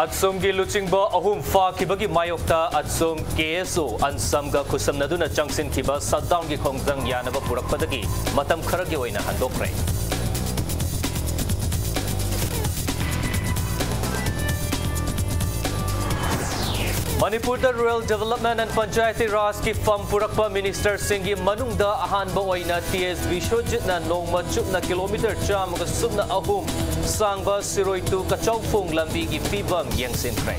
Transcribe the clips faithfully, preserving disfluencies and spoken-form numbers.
ꯑꯠꯁꯨꯝꯒꯤ ꯂꯨꯆꯤꯡꯕ ꯑꯍꯨꯝ ꯐꯥꯈꯤꯕꯒꯤ ꯃꯥꯌꯣꯛꯇ ꯑꯠꯁꯨꯝ ꯀꯦ ꯑꯦꯁ ꯑꯣ ꯑꯟꯁꯝꯒ ꯈꯨꯠꯁꯝꯅꯗꯨꯅ ꯆꯪꯁꯤꯟꯈꯤꯕ ꯁꯠꯗꯥꯎꯟꯒꯤ ꯈꯣꯡꯖꯪ ꯌꯥꯅꯕ ꯄꯨꯔꯛꯄꯗꯒꯤ ꯃꯇꯝ ꯈꯔꯒꯤ ꯑꯣꯏꯅ ꯍꯟꯗꯣꯛꯈ꯭ꯔꯦ꯫ ꯃꯅꯤꯄꯨꯔꯗ Rural Development and Panchayati Rajꯀꯤ fund ꯄꯨꯔꯛꯄ ministerꯁꯤꯡꯒꯤ ꯃꯅꯨꯡꯗ ꯑꯍꯥꯟꯕ ꯑꯣꯏꯅ ꯇꯤ ꯑꯦꯁ ꯕꯤꯁ꯭ꯋꯖꯤꯠꯅ ꯅꯣꯡꯃ ꯆꯨꯞꯅ kilometre ꯆꯥꯝꯃꯒ ꯁꯨꯞꯅ ꯑꯍꯨꯝ ꯁꯥꯡꯕ ꯁꯤꯔꯣꯏ ꯇꯨ ꯀꯆꯥꯎꯐꯣꯡ ꯂꯝꯕꯤꯒꯤ ꯐꯤꯕꯝ ꯌꯦꯡꯁꯤꯟꯈ꯭ꯔꯦ꯫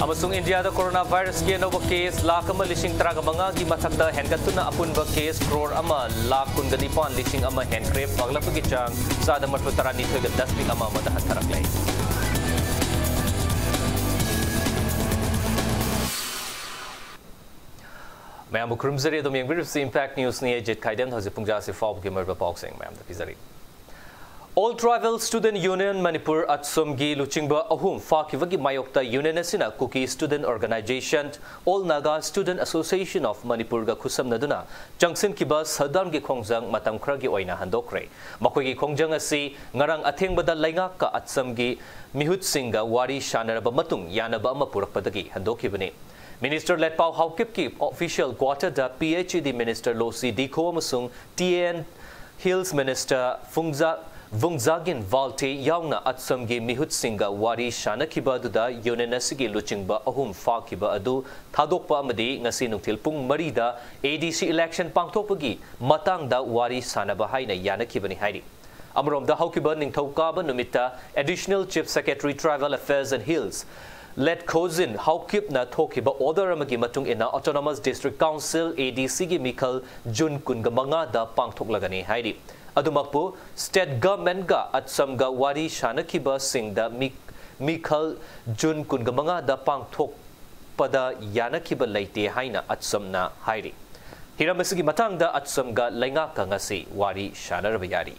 ꯑꯃꯁꯨꯡ ꯏꯟꯗꯤꯌꯥꯗ coronavirusꯀꯤ ꯑꯅꯧꯕ case ꯂꯥꯈ ꯑꯃ ꯂꯤꯁꯤꯡ ꯇꯔꯥꯒ ꯃꯉꯥꯒꯤ ꯃꯊꯛꯇ ꯍꯦꯟꯒꯠꯇꯨꯅ ꯑꯄꯨꯟꯕ case crore ꯑꯃ ꯂꯥꯈ ꯀꯨꯟꯒ ꯅꯤꯄꯥꯟ ꯂꯤꯁꯤꯡ ꯑꯃ ꯍꯦꯟꯈ꯭ꯔꯦ꯫ ꯐꯒꯠꯂꯛꯄꯒꯤ ꯆꯥꯡ ꯆꯥꯗ ꯃꯔꯐꯨ ꯇꯔꯥꯅꯤꯊꯣꯏꯒ ꯗꯁꯃꯤꯛ ꯑꯃ ꯑꯃꯗ ꯍꯟꯊꯔꯛꯂꯦ꯫ ꯃꯌꯥꯝꯕꯨ ꯈꯨꯔꯨꯝꯖꯔꯤ꯫ ꯑꯗꯨꯝ ꯌꯦꯡꯕꯤꯔꯤꯕꯁꯤ Impact Newsꯅꯤ꯫ ꯑꯩ ꯖꯤꯠ ꯈꯥꯏꯗꯦꯝ꯫ ꯍꯧꯖꯤꯛ ꯄꯨꯡ ꯖꯥꯁꯤ ꯐꯥꯎꯕꯒꯤ ꯃꯔꯨꯑꯣꯏꯕ ꯄꯥꯎꯁꯤꯡ ꯃꯌꯥꯝꯗ ꯄꯤꯖꯔꯤ꯫ All Tribal Student Union Manipur, ꯑꯠꯁꯨꯝꯒꯤ ꯂꯨꯆꯤꯡꯕ ꯑꯍꯨꯝ ꯐꯥꯈꯤꯕꯒꯤ ꯃꯥꯌꯣꯛꯇ union ꯑꯁꯤꯅ Kuki Student Organisation, All Naga Student Association of Manipurꯒ ꯈꯨꯠꯁꯝꯅꯗꯨꯅ ꯆꯪꯁꯤꯟꯈꯤꯕ ꯁꯠꯗꯥꯎꯟꯒꯤ ꯈꯣꯡꯖꯪ ꯃꯇꯝ ꯈꯔꯒꯤ ꯑꯣꯏꯅ ꯍꯟꯗꯣꯛꯈ꯭ꯔꯦ꯫ ꯃꯈꯣꯏꯒꯤ ꯈꯣꯡꯖꯪ ꯑꯁꯤ ꯉꯔꯥꯡ ꯑꯊꯦꯡꯕꯗ ꯂꯩꯉꯥꯛꯀ ꯑꯠꯁꯝꯒꯤ ꯃꯤꯍꯨꯠꯁꯤꯡꯒ ꯋꯥꯔꯤ ꯁꯥꯟꯅꯔꯕ ꯃꯇꯨꯡ ꯌꯥꯅꯕ ꯑꯃ ꯄꯨꯔꯛꯄꯗꯒꯤ ꯍꯟꯗꯣꯛꯈꯤꯕꯅꯤ꯫ Minister ꯂꯦꯠꯄꯥꯎ ꯍꯥꯎꯀꯤꯞꯀꯤ official quarterꯗ P H E D Minister ꯂꯣꯁꯤ ꯗꯤꯈꯣ ꯑꯃꯁꯨꯡ T N Hills Minister ꯐꯨꯡꯖꯥ-, Vungzagin ꯚꯥꯜꯇꯦ ꯌꯥꯎꯅ ꯑꯠꯁꯝꯒꯤ ꯃꯤꯍꯨꯠꯁꯤꯡꯒ ꯋꯥꯔꯤ ꯁꯥꯟꯅꯈꯤꯕ ꯑꯗꯨꯗ union ꯑꯁꯤꯒꯤ ꯂꯨꯆꯤꯡꯕ ꯑꯍꯨꯝ ꯐꯥꯈꯤꯕ ꯑꯗꯨ ꯊꯥꯗꯣꯛꯄ ꯑꯃꯗꯤ ꯉꯁꯤ ꯅꯨꯡꯊꯤꯜ ꯄꯨꯡ ꯃꯔꯤꯗ A D C election ꯄꯥꯡꯊꯣꯛꯄꯒꯤ ꯃꯇꯥꯡꯗ ꯋꯥꯔꯤ ꯁꯥꯟꯅꯕ ꯍꯥꯏꯅ ꯌꯥꯅꯈꯤꯕꯅꯤ ꯍꯥꯏꯔꯤ꯫ ꯑꯃꯔꯣꯝꯗ, ꯍꯧꯈꯤꯕ ꯅꯤꯡꯊꯧꯀꯥꯕ ꯅꯨꯃꯤꯠꯇ Additional Chief Secretary Tribal Affairs and Hills ꯂꯦꯠꯈꯣꯖꯤꯟ ꯍꯥꯎꯀꯤꯞꯅ ꯊꯣꯛꯈꯤꯕ order ꯑꯃꯒꯤ ꯃꯇꯨꯡ ꯏꯟꯅ Autonomous District Council, A D Cꯒꯤ ꯃꯤꯈꯜ ꯖꯨꯟ ꯀꯨꯟꯒ ꯃꯉꯥꯗ ꯄꯥꯡꯊꯣꯛꯂꯒꯅꯤ ꯍꯥꯏꯔꯤ꯫ ꯑꯗꯨꯃꯛꯄꯨ, state governmentꯒ ꯑꯠꯁꯝꯒ ꯋꯥꯔꯤ ꯁꯥꯅꯈꯤꯕꯁꯤꯡꯗ ꯃꯤ-, ꯃꯤꯈꯜ ꯖꯨꯟ ꯀꯨꯟꯒ ꯃꯉꯥꯗ ꯄꯥꯡꯊꯣꯛꯄꯗ ꯌꯥꯅꯈꯤꯕ ꯂꯩꯇꯦ ꯍꯥꯏꯅ ꯑꯠꯁꯝꯅ ꯍꯥꯏꯔꯤ꯫ ꯍꯤꯔꯝ ꯑꯁꯤꯒꯤ ꯃꯇꯥꯡꯗ ꯑꯠꯁꯝꯒ ꯂꯩꯉꯥꯛꯀ ꯉꯁꯤ ꯋꯥꯔꯤ ꯁꯥꯅꯔꯕ ꯌꯥꯔꯤ꯫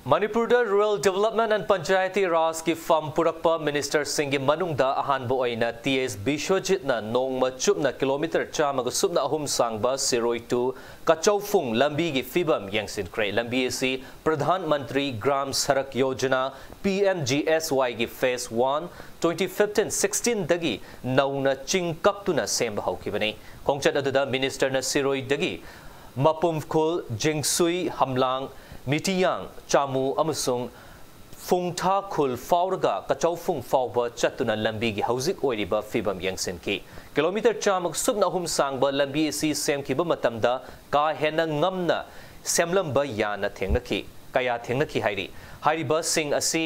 ꯃꯅꯤꯄꯨꯔꯗ Rural Development and Panchayati Rajꯀꯤ ꯐꯝ ꯄꯨꯔꯛꯄ ꯃꯤꯅꯤꯁꯇꯔꯁꯤꯡꯒꯤ ꯃꯅꯨꯡꯗ ꯑꯍꯥꯟꯕ ꯑꯣꯏꯅ ꯇꯤ ꯑꯦꯁ ꯕꯤꯁ꯭ꯋꯖꯤꯠꯅ ꯅꯣꯡꯃ ꯆꯨꯞꯅ ꯀꯤꯂꯣꯃꯤꯇꯔ ꯆꯥꯝꯃꯒ ꯁꯨꯞꯅ ꯑꯍꯨꯝ ꯁꯥꯡꯕ ꯁꯤꯔꯣꯏ to ꯀꯆꯧꯐꯨꯡ ꯂꯝꯕꯤꯒꯤ ꯐꯤꯕꯝ ꯌꯦꯡꯁꯤꯟꯈ꯭ꯔꯦ꯫ ꯂꯝꯕꯤ ꯑꯁꯤ Pradhan Mantri Gram Sadak Yojana, P M G S ꯋꯥꯏꯒꯤ phase one, twenty fifteen sixteenꯗꯒꯤ ꯅꯧꯅ ꯆꯤꯡ ꯀꯛꯇꯨꯅ ꯁꯦꯝꯕ ꯍꯧꯈꯤꯕꯅꯤ꯫ ꯈꯣꯡꯆꯠ ꯑꯗꯨꯗ ꯃꯤꯅꯤꯁꯇꯔꯅ ꯁꯤꯔꯣꯏꯗꯒꯤ ꯃꯄꯨꯝ ꯈꯨꯜ, ꯖꯤꯡꯁꯨꯏ, ꯍꯝꯂꯥꯡ, ꯃꯤꯇꯤꯌꯥꯡ, ꯆꯥꯃꯨ ꯑꯃꯁꯨꯡ ꯐꯨꯡꯊꯥ ꯈꯨꯜ ꯐꯥꯎꯔꯒ ꯀꯆꯧꯐꯨꯡ ꯐꯥꯎꯕ ꯆꯠꯇꯨꯅ ꯂꯝꯕꯤꯒꯤ ꯍꯧꯖꯤꯛ ꯑꯣꯏꯔꯤꯕ ꯐꯤꯕꯝ ꯌꯦꯡꯁꯤꯟꯈꯤ꯫ ꯀꯤꯂꯣꯃꯤꯇꯔ ꯆꯥꯝꯃꯒ ꯁꯨꯞꯅ ꯑꯍꯨꯝ ꯁꯥꯡꯕ ꯂꯝꯕꯤ ꯑꯁꯤ ꯁꯦꯝꯈꯤꯕ ꯃꯇꯝꯗ ꯀꯥ ꯍꯦꯟꯅ ꯉꯝꯅ ꯁꯦꯝꯂꯝꯕ ꯌꯥꯅ ꯊꯦꯡꯅꯈꯤ, ꯀꯌꯥ ꯊꯦꯡꯅꯈꯤ ꯍꯥꯏꯔꯤ꯫ ꯍꯥꯏꯔꯤꯕꯁꯤꯡ ꯑꯁꯤ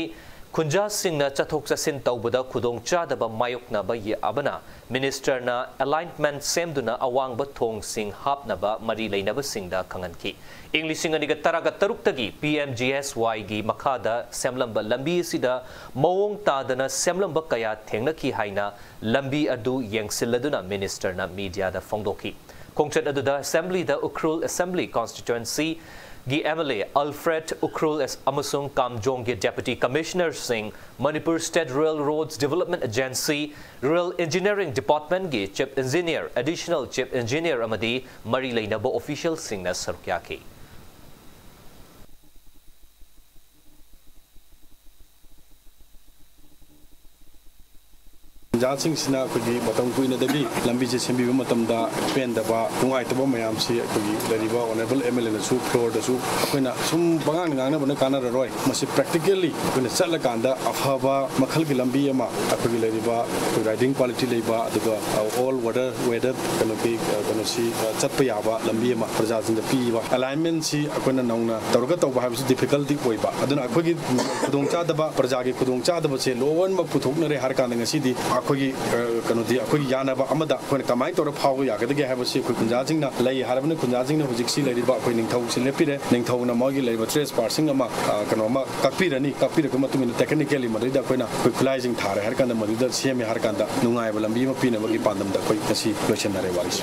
ꯈꯨꯟꯖꯥꯁꯤꯡꯅ ꯆꯠꯊꯣꯛ ꯆꯠꯁꯤꯟ ꯇꯧꯕꯗ ꯈꯨꯗꯣꯡꯆꯥꯗꯕ ꯃꯥꯌꯣꯛꯅꯕ ꯌꯥꯕꯅ ꯃꯤꯅꯤꯁꯇꯔꯅ alignment ꯁꯦꯝꯗꯨꯅ ꯑꯋꯥꯡꯕ ꯊꯣꯡꯁꯤꯡ ꯍꯥꯞꯅꯕ ꯃꯔꯤ ꯂꯩꯅꯕꯁꯤꯡꯗ ꯈꯪꯍꯟꯈꯤ꯫ ꯏꯪ ꯂꯤꯁꯤꯡ ꯑꯅꯤꯒ ꯇꯔꯥꯒ ꯇꯔꯨꯛꯇꯒꯤ ꯄꯤ ꯑꯦꯝ ꯖꯤ ꯑꯦꯁ ꯋꯥꯏꯒꯤ ꯃꯈꯥꯗ ꯁꯦꯝꯂꯝꯕ ꯂꯝꯕꯤ ꯑꯁꯤꯗ ꯃꯑꯣꯡ ꯇꯥꯗꯅ ꯁꯦꯝꯂꯝꯕ ꯀꯌꯥ ꯊꯦꯡꯅꯈꯤ ꯍꯥꯏꯅ ꯂꯝꯕꯤ ꯑꯗꯨ ꯌꯦꯡꯁꯤꯜꯂꯗꯨꯅ ꯃꯤꯅꯤꯁꯇꯔꯅ ꯃꯤꯗꯤꯌꯥꯗ ꯐꯣꯡꯗꯣꯛꯈꯤ꯫ ꯈꯣꯡꯆꯠ ꯑꯗꯨꯗ ꯑꯦꯁꯦꯝꯕ꯭ꯂꯤꯗ ꯎꯈ꯭ꯔꯨꯜ ꯑꯦꯁꯦꯝꯕ꯭ꯂꯤ ꯀꯣꯟꯁꯇꯤꯇ꯭ꯋꯦꯟꯁꯤꯒꯤ M L A Alfred Ukhrul ꯑꯃꯁꯨꯡ ꯀꯥꯝꯖꯣꯡꯒꯤ ꯗꯦꯄꯨꯇꯤ ꯀꯃꯤꯁꯅꯔꯁꯤꯡ, Manipur state rural roads development agency, rural engineering ꯗꯤꯄꯥꯔꯠꯃꯦꯟꯠꯀꯤ chief engineer, additional chief engineer ꯑꯃꯗꯤ ꯃꯔꯤ ꯂꯩꯅꯕ ꯑꯣꯐꯤꯁꯤꯌꯦꯜꯁꯤꯡꯅ ꯁꯔꯨꯛ ꯌꯥꯈꯤ꯫ ꯈꯨꯟꯖꯥꯁꯤꯡꯁꯤꯅ ꯑꯩꯈꯣꯏꯒꯤ ꯃꯇꯝ ꯀꯨꯏꯅꯗꯒꯤ ꯂꯝꯕꯤꯁꯦ ꯁꯦꯝꯕꯤꯕ ꯃꯇꯝꯗ ꯄꯦꯟꯗꯕ, ꯅꯨꯡꯉꯥꯏꯇꯕ ꯃꯌꯥꯝꯁꯤ ꯑꯩꯈꯣꯏꯒꯤ ꯂꯩꯔꯤꯕ ꯑꯣꯅꯔꯦꯕꯜ ꯑꯦꯝ ꯑꯦꯜ ꯑꯦꯅꯁꯨ ꯐ꯭ꯂꯣꯔꯗꯁꯨ ꯑꯩꯈꯣꯏꯅ ꯁꯨꯝ ꯄꯉꯥꯡꯗ ꯉꯥꯡꯅꯕꯅ ꯀꯥꯟꯅꯔꯔꯣꯏ꯫ ꯃꯁꯤ ꯄ꯭ꯔꯦꯛꯇꯤꯀꯦꯜꯂꯤ ꯑꯩꯈꯣꯏꯅ ꯆꯠꯂꯀꯥꯟꯗ ꯑꯐꯕ ꯃꯈꯜꯒꯤ ꯂꯝꯕꯤ ꯑꯃ ꯑꯩꯈꯣꯏꯒꯤ ꯂꯩꯔꯤꯕ ꯑꯩꯈꯣꯏ ꯔꯥꯏꯗꯤꯡ ꯀ꯭ꯋꯥꯂꯤꯇꯤ ꯂꯩꯕ, ꯑꯗꯨꯒ ꯑꯣꯜ ꯋꯦꯗꯔ, ꯋꯦꯗꯔ ꯀꯩꯅꯣꯒꯤ, ꯑ, ꯀꯩꯅꯣꯁꯤ, ꯑ, ꯆꯠꯄ ꯌꯥꯕ ꯂꯝꯕꯤ ꯑꯃ ꯄ꯭ꯔꯖꯥꯁꯤꯡꯗ ꯄꯤꯕ꯫ ꯑꯦꯂꯥꯏꯟꯃꯦꯟꯁꯤ ꯑꯩꯈꯣꯏꯅ ꯅꯧꯅ ꯇꯧꯔꯒ ꯇꯧꯕ ꯍꯥꯏꯕꯁꯤ ꯗꯤꯐꯤꯀꯜꯇꯤ ꯑꯣꯏꯕ꯫ ꯑꯗꯨꯅ ꯑꯩꯈꯣꯏꯒꯤ ꯈꯨꯗꯣꯡꯆꯥꯗꯕ, ꯄ꯭ꯔꯖꯥꯒꯤ ꯈꯨꯗꯣꯡꯆꯥꯗꯕꯁꯦ ꯂꯣꯏꯅꯃꯛ ꯄꯨꯊꯣꯛꯅꯔꯦ ꯍꯥꯏꯔ ꯀꯥꯟꯗ ꯉꯁꯤꯗꯤ ꯑꯩꯈꯣꯏꯒꯤ, ꯑ, ꯀꯩꯅꯣꯗꯤ ꯑꯩꯈꯣꯏꯒꯤ ꯌꯥꯅꯕ ꯑꯃꯗ ꯑꯩꯈꯣꯏꯅ ꯀꯃꯥꯏꯅ ꯇꯧꯔ ꯐꯥꯎꯕ ꯌꯥꯒꯗꯒꯦ ꯍꯥꯏꯕꯁꯤ ꯑꯩꯈꯣꯏ ꯈꯨꯟꯖꯥꯁꯤꯡꯅ ꯂꯩ ꯍꯥꯏꯔꯕꯅꯤ꯫ ꯈꯨꯟꯖꯥꯁꯤꯡꯅ ꯍꯧꯖꯤꯛꯁꯤ ꯂꯩꯔꯤꯕ ꯑꯩꯈꯣꯏ ꯅꯤꯡꯊꯧꯁꯤ ꯂꯦꯞꯄꯤꯔꯦ꯫ ꯅꯤꯡꯊꯧꯅ ꯃꯣꯏꯒꯤ ꯂꯩꯔꯤꯕ ꯇ꯭ꯔꯦꯁ ꯄꯥꯔꯁꯤꯡ ꯑꯃ, ꯑ, ꯀꯩꯅꯣ ꯑꯃ ꯀꯛꯄꯤꯔꯅꯤ꯫ ꯀꯛꯄꯤꯔꯕ ꯃꯇꯨꯡ ꯏꯟꯅ ꯇꯦꯛꯅꯤꯀꯦꯜꯂꯤ ꯃꯗꯨꯗ ꯑꯩꯈꯣꯏꯅ ꯑꯩꯈꯣꯏ ꯈꯨꯠꯂꯥꯏꯁꯤꯡ ꯊꯥꯔꯦ ꯍꯥꯏꯔ ꯀꯥꯟꯗ ꯃꯗꯨꯗ ꯁꯦꯝꯃꯦ ꯍꯥꯏꯔ ꯀꯥꯟꯗ ꯅꯨꯡꯉꯥꯏꯕ ꯂꯝꯕꯤ ꯑꯃ ꯄꯤꯅꯕꯒꯤ ꯄꯥꯟꯗꯝꯗ ꯑꯩꯈꯣꯏ ꯉꯁꯤ ꯂꯣꯏꯁꯤꯟꯅꯔꯦ ꯋꯥꯔꯤꯁꯦ꯫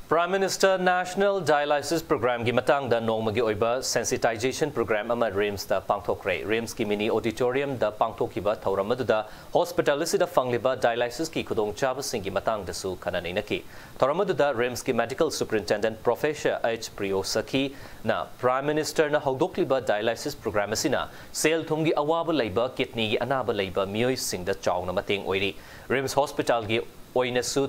Prime Minister National Dialysis Programmeꯒꯤ ꯃꯇꯥꯡꯗ ꯅꯣꯡꯃꯒꯤ ꯑꯣꯏꯕ sensitization programme ꯑꯃ RIMSꯇ ꯄꯥꯡꯊꯣꯛꯈ꯭ꯔꯦ꯫ RIMSꯀꯤ mini auditoriumꯗ ꯄꯥꯡꯊꯣꯛꯈꯤꯕ ꯊꯧꯔꯝ ꯑꯗꯨꯗ hospital ꯑꯁꯤꯗ ꯐꯪꯂꯤꯕ dialysisꯀꯤ ꯈꯨꯗꯣꯡꯆꯥꯕꯁꯤꯡꯒꯤ ꯃꯇꯥꯡꯗꯁꯨ ꯈꯟꯅ ꯅꯩꯅꯈꯤ꯫ ꯊꯧꯔꯝ ꯑꯗꯨꯗ RIMSꯀꯤ Medical Superintendent Professor H ꯄ꯭ꯔꯤꯌꯣꯁꯈꯤꯅ Prime Ministerꯅ ꯍꯧꯗꯣꯛꯂꯤꯕ dialysis programme ꯑꯁꯤꯅ ꯁꯦꯜ ꯊꯨꯝꯒꯤ ꯑꯋꯥꯕ ꯂꯩꯕ kidneyꯒꯤ ꯑꯅꯥꯕ ꯂꯩꯕ ꯃꯤꯑꯣꯏꯁꯤꯡꯗ ꯆꯥꯎꯅ ꯃꯇꯦꯡ ꯑꯣꯏꯔꯤ꯫ RIMS hospitalꯒꯤ ꯑꯣꯏꯅꯁꯨ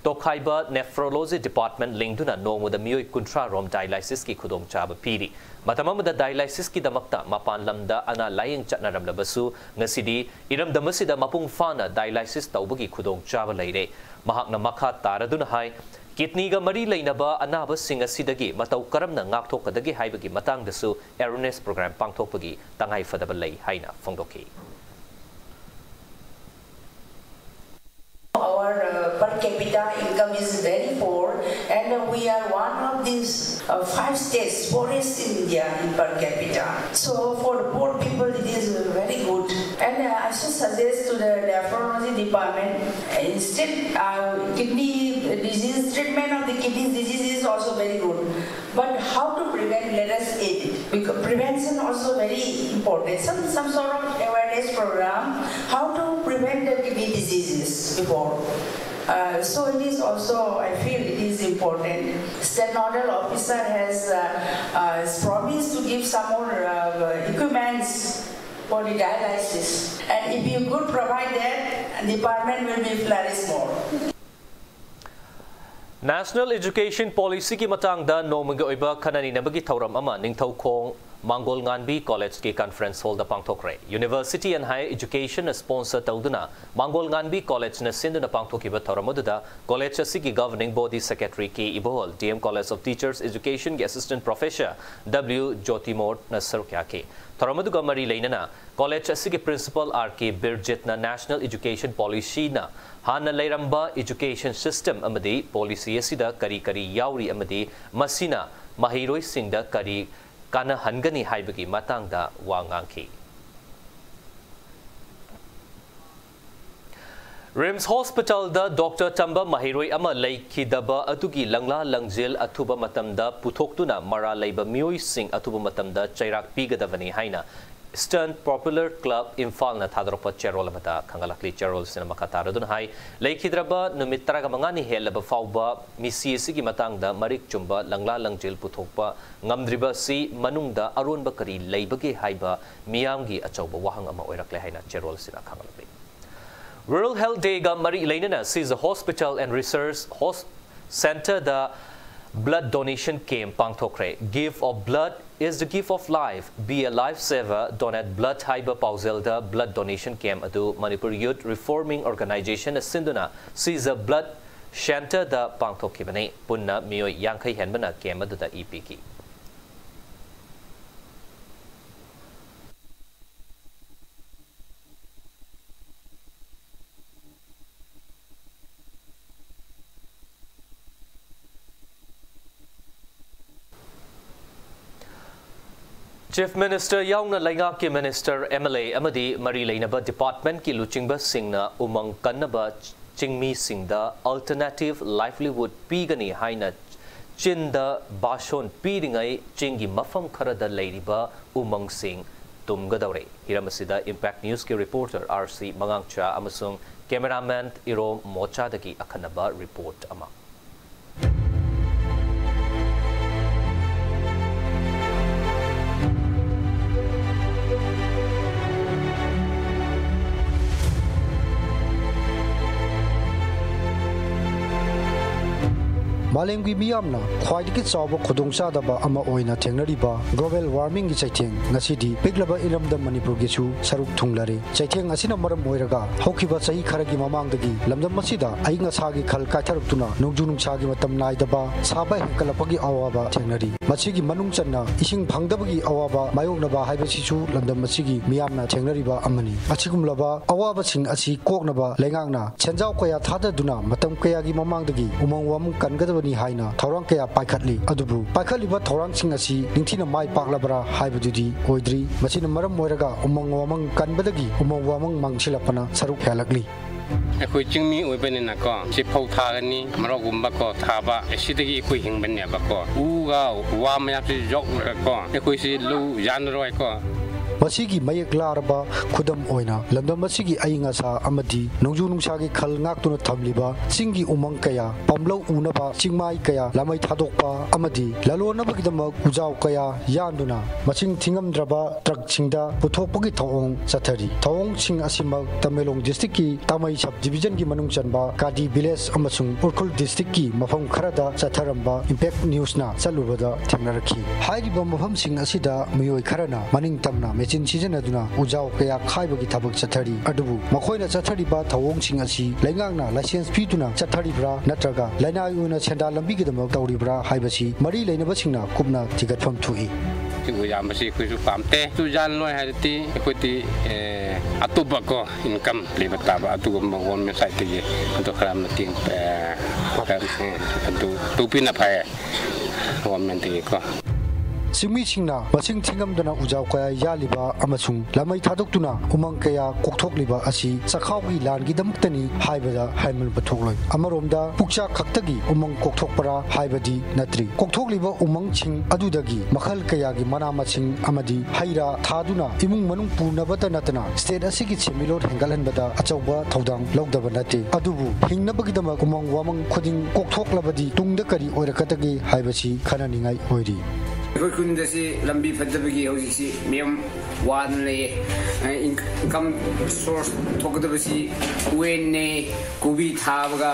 ꯇꯣꯈꯥꯏꯕ nephrology department ꯂꯤꯡꯗꯨꯅ ꯅꯣꯡꯃꯗ ꯃꯤꯑꯣꯏ ꯀꯨꯟꯊ꯭ꯔꯥ ꯔꯣꯝ dialysisꯀꯤ ꯈꯨꯗꯣꯡꯆꯥꯕ ꯄꯤꯔꯤ꯫ ꯃꯇꯝ ꯑꯃꯗ dialysisꯀꯤꯗꯃꯛꯇ ꯃꯄꯥꯟ ꯂꯝꯗ ꯑꯅꯥ ꯂꯥꯌꯦꯡ ꯆꯠꯅꯔꯝꯂꯕꯁꯨ, ꯉꯁꯤꯗꯤ ꯏꯔꯝꯗꯝ ꯑꯁꯤꯗ ꯃꯄꯨꯡ ꯐꯥꯅ dialysis ꯇꯧꯕꯒꯤ ꯈꯨꯗꯣꯡꯆꯥꯕ ꯂꯩꯔꯦ꯫ ꯃꯍꯥꯛꯅ ꯃꯈꯥ ꯇꯥꯔꯗꯨꯅ ꯍꯥꯏ, kidneyꯒ ꯃꯔꯤ ꯂꯩꯅꯕ ꯑꯅꯥꯕꯁꯤꯡ ꯑꯁꯤꯗꯒꯤ ꯃꯇꯧ ꯀꯔꯝꯅ ꯉꯥꯛꯊꯣꯛꯀꯗꯒꯦ ꯍꯥꯏꯕꯒꯤ ꯃꯇꯥꯡꯗꯁꯨ awareness programme ꯄꯥꯡꯊꯣꯛꯄꯒꯤ ꯇꯉꯥꯏꯐꯗꯕ ꯂꯩ ꯍꯥꯏꯅ ꯐꯣꯡꯗꯣꯛꯈꯤ꯫ Our uh, per capita income is very poor, and uh, we are one of these uh, five states, poorest in India in per capita. So for poor people, it is very good. And uh, I should suggest to the nephrology department, uh, instead uh, kidney disease, treatment of the kidney disease is also very good. But how to prevent? Let us aid it. Because prevention also very important. Some some sort of awareness program. How to prevent the kidney diseases before. Uh, so it is also, I feel it is important. State nodal officer has uh, uh, promised to give some more uh, equipments for the dialysis. And if you could provide that, department will be flourish more. National Education Policyꯒꯤ ꯃꯇꯥꯡꯗ ꯅꯣꯡꯃꯒꯤ ꯑꯣꯏꯕ ꯈꯟꯅ ꯅꯩꯅꯕꯒꯤ ꯊꯧꯔꯝ ꯑꯃ Ningthoukhong ꯃꯥꯡꯒꯣꯜꯉꯥꯟꯕꯤ Collegeꯀꯤ conference hallꯗ ꯄꯥꯡꯊꯣꯛꯈ꯭ꯔꯦ꯫ University and Higher Educationꯅ sponsor ꯇꯧꯗꯨꯅ ꯃꯥꯡꯒꯣꯜꯉꯥꯟꯕꯤ Collegeꯅ ꯁꯤꯟꯗꯨꯅ ꯄꯥꯡꯊꯣꯛꯈꯤꯕ ꯊꯧꯔꯝ ꯑꯗꯨꯗ college ꯑꯁꯤꯒꯤ governing body secretary K ꯏꯕꯣꯍꯜ, D M College of Teachers Educationꯒꯤ assistant professor W ꯖꯣꯇꯤꯃꯣꯔꯅ ꯁꯔꯨꯛ ꯌꯥꯈꯤ꯫ ꯊꯧꯔꯝ ꯑꯗꯨꯒ ꯃꯔꯤ ꯂꯩꯅꯅ college ꯑꯁꯤꯒꯤ principal R K ꯕꯤꯔꯖꯤꯠꯅ National Education Policyꯅ ꯍꯥꯟꯅ ꯂꯩꯔꯝꯕ education system ꯑꯃꯗꯤ policy ꯑꯁꯤꯗ ꯀꯔꯤ ꯀꯔꯤ ꯌꯥꯎꯔꯤ ꯑꯃꯗꯤ ꯃꯁꯤꯅ ꯃꯍꯩꯔꯣꯏꯁꯤꯡꯗ ꯀꯔꯤ ꯀꯥꯟꯅꯍꯟꯒꯅꯤ ꯍꯥꯏꯕꯒꯤ ꯃꯇꯥꯡꯗ ꯋꯥ ꯉꯥꯡꯈꯤ꯫ ꯔꯤꯝꯁ ꯍꯣꯁꯄꯤꯇꯥꯜꯗ ꯗꯣꯛꯇꯔ ꯇꯝꯕ ꯃꯍꯩꯔꯣꯏ ꯑꯃ ꯂꯩꯈꯤꯗꯕ ꯑꯗꯨꯒꯤ ꯂꯪꯂꯥ ꯂꯪꯖꯦꯜ ꯑꯊꯨꯕ ꯃꯇꯝꯗ ꯄꯨꯊꯣꯛꯇꯨꯅ ꯃꯔꯥꯜ ꯂꯩꯕ ꯃꯤꯑꯣꯏꯁꯤꯡ ꯑꯊꯨꯕ ꯃꯇꯝꯗ ꯆꯩꯔꯥꯛ ꯄꯤꯒꯗꯕꯅꯤ ꯍꯥꯏꯅ Eastern Popular Club ꯏꯝꯐꯥꯜꯅ ꯊꯥꯗꯣꯔꯛꯄ ꯆꯦꯔꯣꯜ ꯑꯃꯗ ꯈꯪꯍꯜꯂꯛꯂꯤ꯫ ꯆꯦꯔꯣꯜꯁꯤꯅ ꯃꯈꯥ ꯇꯥꯔꯗꯨꯅ ꯍꯥꯏ, ꯂꯩꯈꯤꯗ꯭ꯔꯕ ꯅꯨꯃꯤꯠ ꯇꯔꯥꯃꯉꯥꯅꯤ ꯍꯦꯜꯂꯕ ꯐꯥꯎꯕ ꯃꯤꯁꯤ ꯑꯁꯤꯒꯤ ꯃꯇꯥꯡꯗ ꯃꯔꯤꯛ ꯆꯨꯝꯕ ꯂꯪꯂꯥ ꯂꯪꯖꯦꯜ ꯄꯨꯊꯣꯛꯄ ꯉꯝꯗ꯭ꯔꯤꯕ ꯑꯁꯤ ꯃꯅꯨꯡꯗ ꯑꯔꯣꯟꯕ ꯀꯔꯤ ꯂꯩꯕꯒꯦ ꯍꯥꯏꯕ ꯃꯤꯌꯥꯝꯒꯤ ꯑꯆꯧꯕ ꯋꯥꯍꯪ ꯑꯃ ꯑꯣꯏꯔꯛꯂꯦ ꯍꯥꯏꯅ ꯆꯦꯔꯣꯜꯁꯤꯅ ꯈꯪꯍꯜꯂꯛꯂꯤ꯫ World Health Day ꯒ ꯃꯔꯤ ꯂꯩꯅꯅ Seize Hospital and Research Hos-, Center the blood donation camp ꯄꯥꯡꯊꯣꯛꯈ꯭ꯔꯦ꯫ Gift of blood is the gift of life. Be a life saver, donate blood ꯍꯥꯏꯕ ꯄꯥꯎꯖꯦꯜꯗ blood donation camp ꯑꯗꯨ Manipur Youth Reforming Organization ꯅ ꯁꯤꯟꯗꯨꯅ Seize Blood Center ꯗ ꯄꯥꯡꯊꯣꯛꯈꯤꯕꯅꯤ꯫ ꯄꯨꯟꯅ ꯃꯤꯑꯣꯏ ꯌꯥꯡꯈꯩ ꯍꯦꯟꯕꯅ camp ꯑꯗꯨꯗ E ꯄꯤꯈꯤ꯫ Chief Minister ꯌꯥꯎꯅ ꯂꯩꯉꯥꯛꯀꯤ minister, M L A ꯑꯃꯗꯤ ꯃꯔꯤ ꯂꯩꯅꯕ department ꯀꯤ ꯂꯨꯆꯤꯡꯕꯁꯤꯡꯅ ꯎꯃꯪ ꯀꯟꯅꯕ ꯆꯤꯡꯃꯤꯁꯤꯡꯗ alternative livelihood ꯄꯤꯒꯅꯤ ꯍꯥꯏꯅ ꯆꯤꯟꯗ ꯚꯥꯁꯣꯟ ꯄꯤꯔꯤꯉꯩ ꯆꯤꯡꯒꯤ ꯃꯐꯝ ꯈꯔꯗ ꯂꯩꯔꯤꯕ ꯎꯃꯪꯁꯤꯡ ꯇꯨꯝꯒꯗꯧꯔꯦ꯫ ꯍꯤꯔꯝ ꯑꯁꯤꯗ Impact News ꯀꯤ reporter R C ꯃꯉꯥꯡꯆꯥ ꯑꯃꯁꯨꯡ cameraman ꯏꯔꯣꯝ ꯃꯣꯆꯥꯗꯒꯤ ꯑꯈꯟꯅꯕ report ꯑꯃ꯫ ꯃꯥꯂꯦꯝꯒꯤ ꯃꯤꯌꯥꯝꯅ ꯈ꯭ꯋꯥꯏꯗꯒꯤ ꯆꯥꯎꯕ ꯈꯨꯗꯣꯡꯆꯥꯗꯕ ꯑꯃ ꯑꯣꯏꯅ ꯊꯦꯡꯅꯔꯤꯕ global warming ꯒꯤ ꯆꯩꯊꯦꯡ ꯉꯁꯤꯗꯤ ꯄꯤꯛꯂꯕ ꯏꯔꯝꯗꯝ ꯃꯅꯤꯄꯨꯔꯒꯤꯁꯨ ꯁꯔꯨꯛ ꯊꯨꯡꯂꯔꯦ꯫ ꯆꯩꯊꯦꯡ ꯑꯁꯤꯅ ꯃꯔꯝ ꯑꯣꯏꯔꯒ ꯍꯧꯈꯤꯕ ꯆꯍꯤ ꯈꯔꯒꯤ ꯃꯃꯥꯡꯗꯒꯤ ꯂꯝꯗꯝ ꯑꯁꯤꯗ ꯑꯏꯪ ꯑꯁꯥꯒꯤ ꯈꯜ ꯀꯥꯏꯊꯔꯛꯇꯨꯅ ꯅꯣꯡꯖꯨ ꯅꯨꯡꯁꯥꯒꯤ ꯃꯇꯝ ꯅꯥꯏꯗꯕ, ꯁꯥꯕ ꯍꯦꯟꯒꯠꯂꯛꯄꯒꯤ ꯑꯋꯥꯕ ꯊꯦꯡꯅꯔꯤ꯫ ꯃꯁꯤꯒꯤ ꯃꯅꯨꯡ ꯆꯟꯅ ꯏꯁꯤꯡ ꯐꯪꯗꯕꯒꯤ ꯑꯋꯥꯕ ꯃꯥꯌꯣꯛꯅꯕ ꯍꯥꯏꯕꯁꯤꯁꯨ ꯂꯝꯗꯝ ꯑꯁꯤꯒꯤ ꯃꯤꯌꯥꯝꯅ ꯊꯦꯡꯅꯔꯤꯕ ꯑꯃꯅꯤ꯫ ꯑꯁꯤꯒꯨꯝꯂꯕ ꯑꯋꯥꯕꯁꯤꯡ ꯑꯁꯤ ꯀꯣꯛꯅꯕ ꯂꯩꯉꯥꯛꯅ ꯁꯦꯟꯖꯥꯎ ꯀꯌꯥ ꯊꯥꯗꯗꯨꯅ ꯃꯇꯝ ꯀꯌꯥꯒꯤ ꯃꯃꯥꯡꯗꯒꯤ ꯎꯃꯪ ꯋꯥꯃꯪ ꯀꯟꯒꯗꯕꯅꯤ ꯍꯥꯏꯅ ꯊꯧꯔꯥꯡ ꯀꯌꯥ ꯄꯥꯏꯈꯠꯂꯤ꯫ ꯑꯗꯨꯕꯨ ꯄꯥꯏꯈꯠꯂꯤꯕ ꯊꯧꯔꯥꯡꯁꯤꯡ ꯑꯁꯤ ꯅꯤꯡꯊꯤꯅ ꯃꯥꯏ ꯄꯥꯛꯂꯕ꯭ꯔꯥ ꯍꯥꯏꯕꯗꯨꯗꯤ ꯑꯣꯏꯗ꯭ꯔꯤ꯫ ꯃꯁꯤꯅ ꯃꯔꯝ ꯑꯣꯏꯔꯒ ꯎꯃꯪ ꯋꯥꯃꯪ ꯀꯟꯕꯗꯒꯤ ꯎꯃꯪ ꯋꯥꯃꯪ ꯃꯥꯡꯁꯤꯜꯂꯛꯄꯅ ꯁꯔꯨꯛ ꯍꯦꯜꯂꯛꯂꯤ꯫ ꯑꯩꯈꯣꯏ ꯆꯤꯡꯃꯤ ꯑꯣꯏꯕꯅꯤꯅꯀꯣ, ꯁꯤ ꯐꯧ ꯊꯥꯒꯅꯤ, ꯃꯔꯣꯛꯒꯨꯝꯕꯀꯣ ꯊꯥꯕ, ꯑꯁꯤꯗꯒꯤ ꯑꯩꯈꯣꯏ ꯍꯤꯡꯕꯅꯦꯕꯀꯣ꯫ ꯎꯒ ꯋꯥ ꯃꯌꯥꯝꯁꯤ ꯌꯣꯛꯂꯒꯀꯣ ꯑꯩꯈꯣꯏꯁꯤ ꯂꯧ ꯌꯥꯟꯅꯔꯣꯏꯀꯣ꯫ ꯃꯁꯤꯒꯤ ꯃꯌꯦꯛ ꯂꯥꯔꯕ ꯈꯨꯗꯝ ꯑꯣꯏꯅ, ꯂꯝꯗꯝ ꯑꯁꯤꯒꯤ ꯑꯏꯪ ꯑꯁꯥ ꯑꯃꯗꯤ ꯅꯣꯡꯖꯨ ꯅꯨꯡꯁꯥꯒꯤ ꯈꯜ ꯉꯥꯛꯇꯨꯅ ꯊꯝꯂꯤꯕ ꯆꯤꯡꯒꯤ ꯎꯃꯪ ꯀꯌꯥ, ꯄꯥꯝꯂꯧ ꯎꯅꯕ ꯆꯤꯡꯃꯥꯏ ꯀꯌꯥ, ꯂꯥꯃꯩ ꯊꯥꯗꯣꯛꯄ ꯑꯃꯗꯤ ꯂꯂꯣꯟꯅꯕꯒꯤꯗꯃꯛ ꯎꯖꯥꯎ ꯀꯌꯥ ꯌꯥꯟꯗꯨꯅ ꯃꯁꯤꯡ ꯊꯤꯉꯝꯗ꯭ꯔꯕ ꯇ꯭ꯔꯛꯁꯤꯡꯗ ꯄꯨꯊꯣꯛꯄꯒꯤ ꯊꯧꯑꯣꯡ ꯆꯠꯊꯔꯤ꯫ ꯊꯧꯑꯣꯡꯁꯤꯡ ꯑꯁꯤꯃꯛ ꯇꯃꯦꯡꯂꯣꯡ ꯗꯤꯁꯇ꯭ꯔꯤꯛꯀꯤ ꯇꯥꯃꯩ ꯁꯕ ꯗꯤꯕꯤꯖꯟꯒꯤ ꯃꯅꯨꯡ ꯆꯟꯕ ꯀꯥꯗꯤ ꯚꯤꯂꯦꯖ ꯑꯃꯁꯨꯡ ꯎꯈ꯭ꯔꯨꯜ ꯗꯤꯁꯇ꯭ꯔꯤꯛꯀꯤ ꯃꯐꯝ ꯈꯔꯗ ꯆꯠꯊꯔꯝꯕ ꯏꯝꯄꯦꯛ ꯅ꯭ꯌꯨꯁꯅ ꯆꯠꯂꯨꯕꯗ ꯊꯦꯡꯅꯔꯛꯈꯤ꯫ ꯍꯥꯏꯔꯤꯕ ꯃꯐꯝꯁꯤꯡ ꯑꯁꯤꯗ ꯃꯤꯑꯣꯏ ꯈꯔꯅ ꯃꯅꯤꯡ ꯇꯝꯅ ꯃꯦꯆꯤꯟ ꯁꯤꯖꯤꯟꯅꯗꯨꯅ ꯎꯖꯥꯎ ꯀꯌꯥ ꯈꯥꯏꯕꯒꯤ ꯊꯕꯛ ꯆꯠꯊꯔꯤ꯫ ꯑꯗꯨꯕꯨ ꯃꯈꯣꯏꯅ ꯆꯠꯊꯔꯤꯕ ꯊꯧꯑꯣꯡꯁꯤꯡ ꯑꯁꯤ ꯂꯩꯉꯥꯛꯅ ꯂꯥꯏꯁꯦꯟꯁ ꯄꯤꯗꯨꯅ ꯆꯠꯊꯔꯤꯕ꯭ꯔꯥ ꯅꯠꯇ꯭ꯔꯒ ꯂꯅꯥꯏ ꯑꯣꯏꯅ ꯁꯦꯟꯗꯥꯟ ꯂꯝꯕꯤꯒꯤꯗꯃꯛ ꯇꯧꯔꯤꯕ꯭ꯔꯥ ꯍꯥꯏꯕꯁꯤ ꯃꯔꯤ ꯂꯩꯅꯕꯁꯤꯡꯅ ꯀꯨꯞꯅ ꯊꯤꯒꯠꯐꯝ ꯊꯣꯛꯏ꯫ ꯁꯤꯕꯨ ꯌꯥꯝꯕꯁꯤ ꯑꯩꯈꯣꯏꯁꯨ ꯄꯥꯝꯗꯦ꯫ ꯇꯨ ꯌꯥꯜꯂꯣꯏ ꯍꯥꯏꯔꯗꯤ ꯑꯩꯈꯣꯏꯗꯤ, ꯑꯦ, ꯑꯇꯣꯞꯄ ꯀꯣ income ꯂꯩꯕ ꯇꯥꯕ, ꯑꯗꯨꯒꯨꯝꯕ ꯒꯣꯔꯃꯦꯟ ꯁꯥꯏꯠꯇꯒꯤ ꯑꯗꯨ ꯈꯔ ꯃꯇꯦꯡ, ꯑꯦ, ꯈꯔ, ꯑꯦ, ꯑꯗꯨ ꯇꯧꯕꯤꯅ ꯐꯩ ꯒꯣꯔꯃꯦꯟꯗꯒꯤꯀꯣ꯫ ꯆꯤꯡꯃꯤꯁꯤꯡꯅ ꯃꯁꯤꯡ ꯊꯤꯉꯝꯗꯅ ꯎꯖꯥꯎ ꯀꯌꯥ ꯌꯥꯜꯂꯤꯕ ꯑꯃꯁꯨꯡ ꯂꯥꯃꯩ ꯊꯥꯗꯣꯛꯇꯨꯅ ꯎꯃꯪ ꯀꯌꯥ ꯀꯣꯛꯊꯣꯛꯂꯤꯕ ꯑꯁꯤ ꯆꯥꯛꯈꯥꯎꯒꯤ ꯂꯥꯟꯒꯤꯗꯃꯛꯇꯅꯤ ꯍꯥꯏꯕꯗ ꯍꯥꯏꯃꯟꯕ ꯊꯣꯛꯂꯣꯏ꯫ ꯑꯃꯔꯣꯝꯗ ꯄꯨꯛꯆꯥꯛ ꯈꯛꯇꯒꯤ ꯎꯃꯪ ꯀꯣꯛꯊꯣꯛꯄꯔꯥ ꯍꯥꯏꯕꯗꯤ ꯅꯠꯇ꯭ꯔꯤ꯫ ꯀꯣꯛꯊꯣꯛꯂꯤꯕ ꯎꯃꯪꯁꯤꯡ ꯑꯗꯨꯗꯒꯤ ꯃꯈꯜ ꯀꯌꯥꯒꯤ ꯃꯅꯥ ꯃꯁꯤꯡ ꯑꯃꯗꯤ ꯍꯩ ꯔꯥ ꯊꯥꯗꯨꯅ ꯏꯃꯨꯡ ꯃꯅꯨꯡ ꯄꯨꯅꯕꯇ ꯅꯠꯇꯅ ꯁ꯭ꯇꯦꯠ ꯑꯁꯤꯒꯤ ꯁꯦꯟꯃꯤꯠꯂꯣꯟ ꯍꯦꯟꯒꯠꯍꯟꯕꯗ ꯑꯆꯧꯕ ꯊꯧꯗꯥꯡ ꯂꯧꯗꯕ ꯅꯠꯇꯦ꯫ ꯑꯗꯨꯕꯨ ꯍꯤꯡꯅꯕꯒꯤꯗꯃꯛ ꯎꯃꯪ ꯋꯥꯃꯪ ꯈꯨꯗꯤꯡ ꯀꯣꯛꯊꯣꯛꯂꯕꯗꯤ ꯇꯨꯡꯗ ꯀꯔꯤ ꯑꯣꯏꯔꯛꯀꯗꯒꯦ ꯍꯥꯏꯕꯁꯤ ꯈꯟꯅꯅꯤꯡꯉꯥꯏ ꯑꯣꯏꯔꯤ꯫ ꯑꯩꯈꯣꯏ ꯈꯨꯟꯗꯁꯤ ꯂꯝꯕꯤ ꯐꯠꯇꯕꯒꯤ ꯍꯧꯖꯤꯛꯁꯤ ꯃꯌꯥꯝ ꯋꯥꯗꯅ ꯂꯩꯌꯦ꯫ ꯏꯟꯀꯝ ꯁꯣꯔꯁ ꯊꯣꯛꯀꯗꯕꯁꯤ ꯎꯌꯦꯟꯅꯦ, ꯀꯣꯕꯤ ꯊꯥꯕꯒ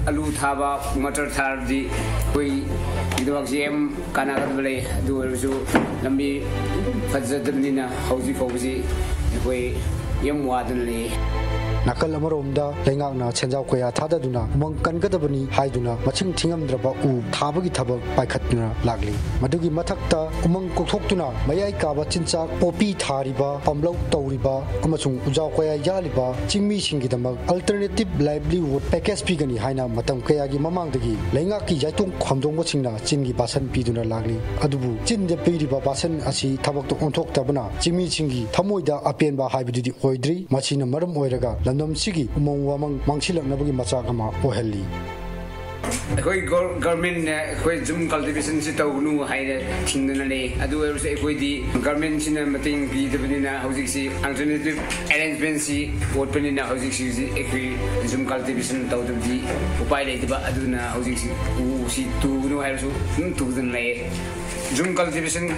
ꯑꯂꯨ ꯊꯥꯕ, ꯃꯇꯔ ꯊꯥꯔꯗꯤ ꯑꯩꯈꯣꯏꯒꯤꯗꯃꯛꯁꯤ ꯌꯥꯝ ꯀꯥꯟꯅꯒꯗꯕ ꯂꯩ꯫ ꯑꯗꯨ ꯑꯣꯏꯔꯁꯨ ꯂꯝꯕꯤ ꯐꯖꯗꯕꯅꯤꯅ ꯍꯧꯖꯤꯛ ꯐꯥꯎꯕꯁꯤ ꯑꯩꯈꯣꯏ ꯌꯥꯝ ꯋꯥꯗꯅ ꯂꯩ꯫ ꯅꯥꯀꯜ ꯑꯃꯔꯣꯝꯗ ꯂꯩꯉꯥꯛꯅ ꯁꯦꯟꯖꯥꯎ ꯀꯌꯥ ꯊꯥꯗꯗꯨꯅ ꯎꯃꯪ ꯀꯟꯒꯗꯕꯅꯤ ꯍꯥꯏꯗꯨꯅ ꯃꯁꯤꯡ ꯊꯤꯉꯝꯗ꯭ꯔꯕ ꯎ ꯊꯥꯕꯒꯤ ꯊꯕꯛ ꯄꯥꯏꯈꯠꯇꯨꯅ ꯂꯥꯛꯂꯤ꯫ ꯃꯗꯨꯒꯤ ꯃꯊꯛꯇ ꯎꯃꯪ ꯀꯣꯛꯊꯣꯛꯇꯨꯅ ꯃꯌꯥꯏ ꯀꯥꯕ ꯆꯤꯟꯖꯥꯛ ꯄꯣꯄꯤ ꯊꯥꯔꯤꯕ, ꯄꯥꯝꯂꯧ ꯇꯧꯔꯤꯕ ꯑꯃꯁꯨꯡ ꯎꯖꯥꯎ ꯀꯌꯥ ꯌꯥꯜꯂꯤꯕ ꯆꯤꯡꯃꯤꯁꯤꯡꯒꯤꯗꯃꯛ alternative livelihood package ꯄꯤꯒꯅꯤ ꯍꯥꯏꯅ ꯃꯇꯝ ꯀꯌꯥꯒꯤ ꯃꯃꯥꯡꯗꯒꯤ ꯂꯩꯉꯥꯛꯀꯤ ꯌꯥꯏꯇꯣꯡ ꯈꯣꯝꯗꯣꯡꯕꯁꯤꯡꯅ ꯆꯤꯟꯒꯤ ꯕꯥꯁꯟ ꯄꯤꯗꯨꯅ ꯂꯥꯛꯂꯤ꯫ ꯑꯗꯨꯕꯨ ꯆꯤꯟꯗ ꯄꯤꯔꯤꯕ ꯕꯥꯁꯟ ꯑꯁꯤ ꯊꯕꯛꯇ ꯑꯣꯟꯊꯣꯛꯇꯕꯅ ꯆꯤꯡꯃꯤꯁꯤꯡꯒꯤ ꯊꯃꯣꯏꯗ ꯑꯄꯦꯟꯕ ꯍꯥꯏꯕꯗꯨꯗꯤ ꯑꯣꯏꯗ꯭ꯔꯤ꯫ ꯃꯁꯤꯅ ꯃꯔꯝ ꯑꯣꯏꯔꯒ ꯂꯝꯗꯝꯁꯤꯒꯤ ꯎꯃꯪ ꯋꯥꯃꯪ ꯃꯥꯡꯁꯤꯜꯂꯛꯅꯕꯒꯤ ꯃꯆꯥꯛ ꯑꯃ ꯑꯣꯏꯍꯜꯂꯤ꯫ ꯑꯩꯈꯣꯏ ꯒꯣꯔꯃꯦꯟꯅ ꯑꯩꯈꯣꯏ ꯖꯨꯝ ꯀꯜꯇꯤꯚꯦꯁꯟꯁꯤ ꯇꯧꯒꯅꯨ ꯍꯥꯏꯅ ꯊꯤꯡꯗꯅ ꯂꯩ꯫ ꯑꯗꯨ ꯑꯣꯏꯔꯁꯨ ꯑꯩꯈꯣꯏꯗꯤ ꯒꯣꯔꯃꯦꯟꯁꯤꯅ ꯃꯇꯦꯡ ꯄꯤꯗꯕꯅꯤꯅ ꯍꯧꯖꯤꯛꯁꯤ ꯑꯜꯇꯔꯅꯦꯇꯤꯞ ꯑꯦꯔꯦꯟꯖꯃꯦꯟꯁꯤ ꯋꯥꯠꯄꯅꯤꯅ ꯍꯧꯖꯤꯛꯁꯤ ꯑꯩꯈꯣꯏ ꯖꯨꯝ ꯀꯜꯇꯤꯚꯦꯁꯟ ꯇꯧꯗꯕꯗꯤ ꯎꯄꯥꯏ ꯂꯩꯇꯕ꯫ ꯑꯗꯨꯅ ꯍꯧꯖꯤꯛꯁꯤ ꯎꯁꯤ ꯇꯨꯒꯅꯨ ꯍꯥꯏꯔꯁꯨ ꯑꯗꯨꯝ ꯇꯨꯗꯅ ꯂꯩꯌꯦ꯫ ꯖꯨꯝ ꯀꯜꯇꯤꯚꯦꯁꯟ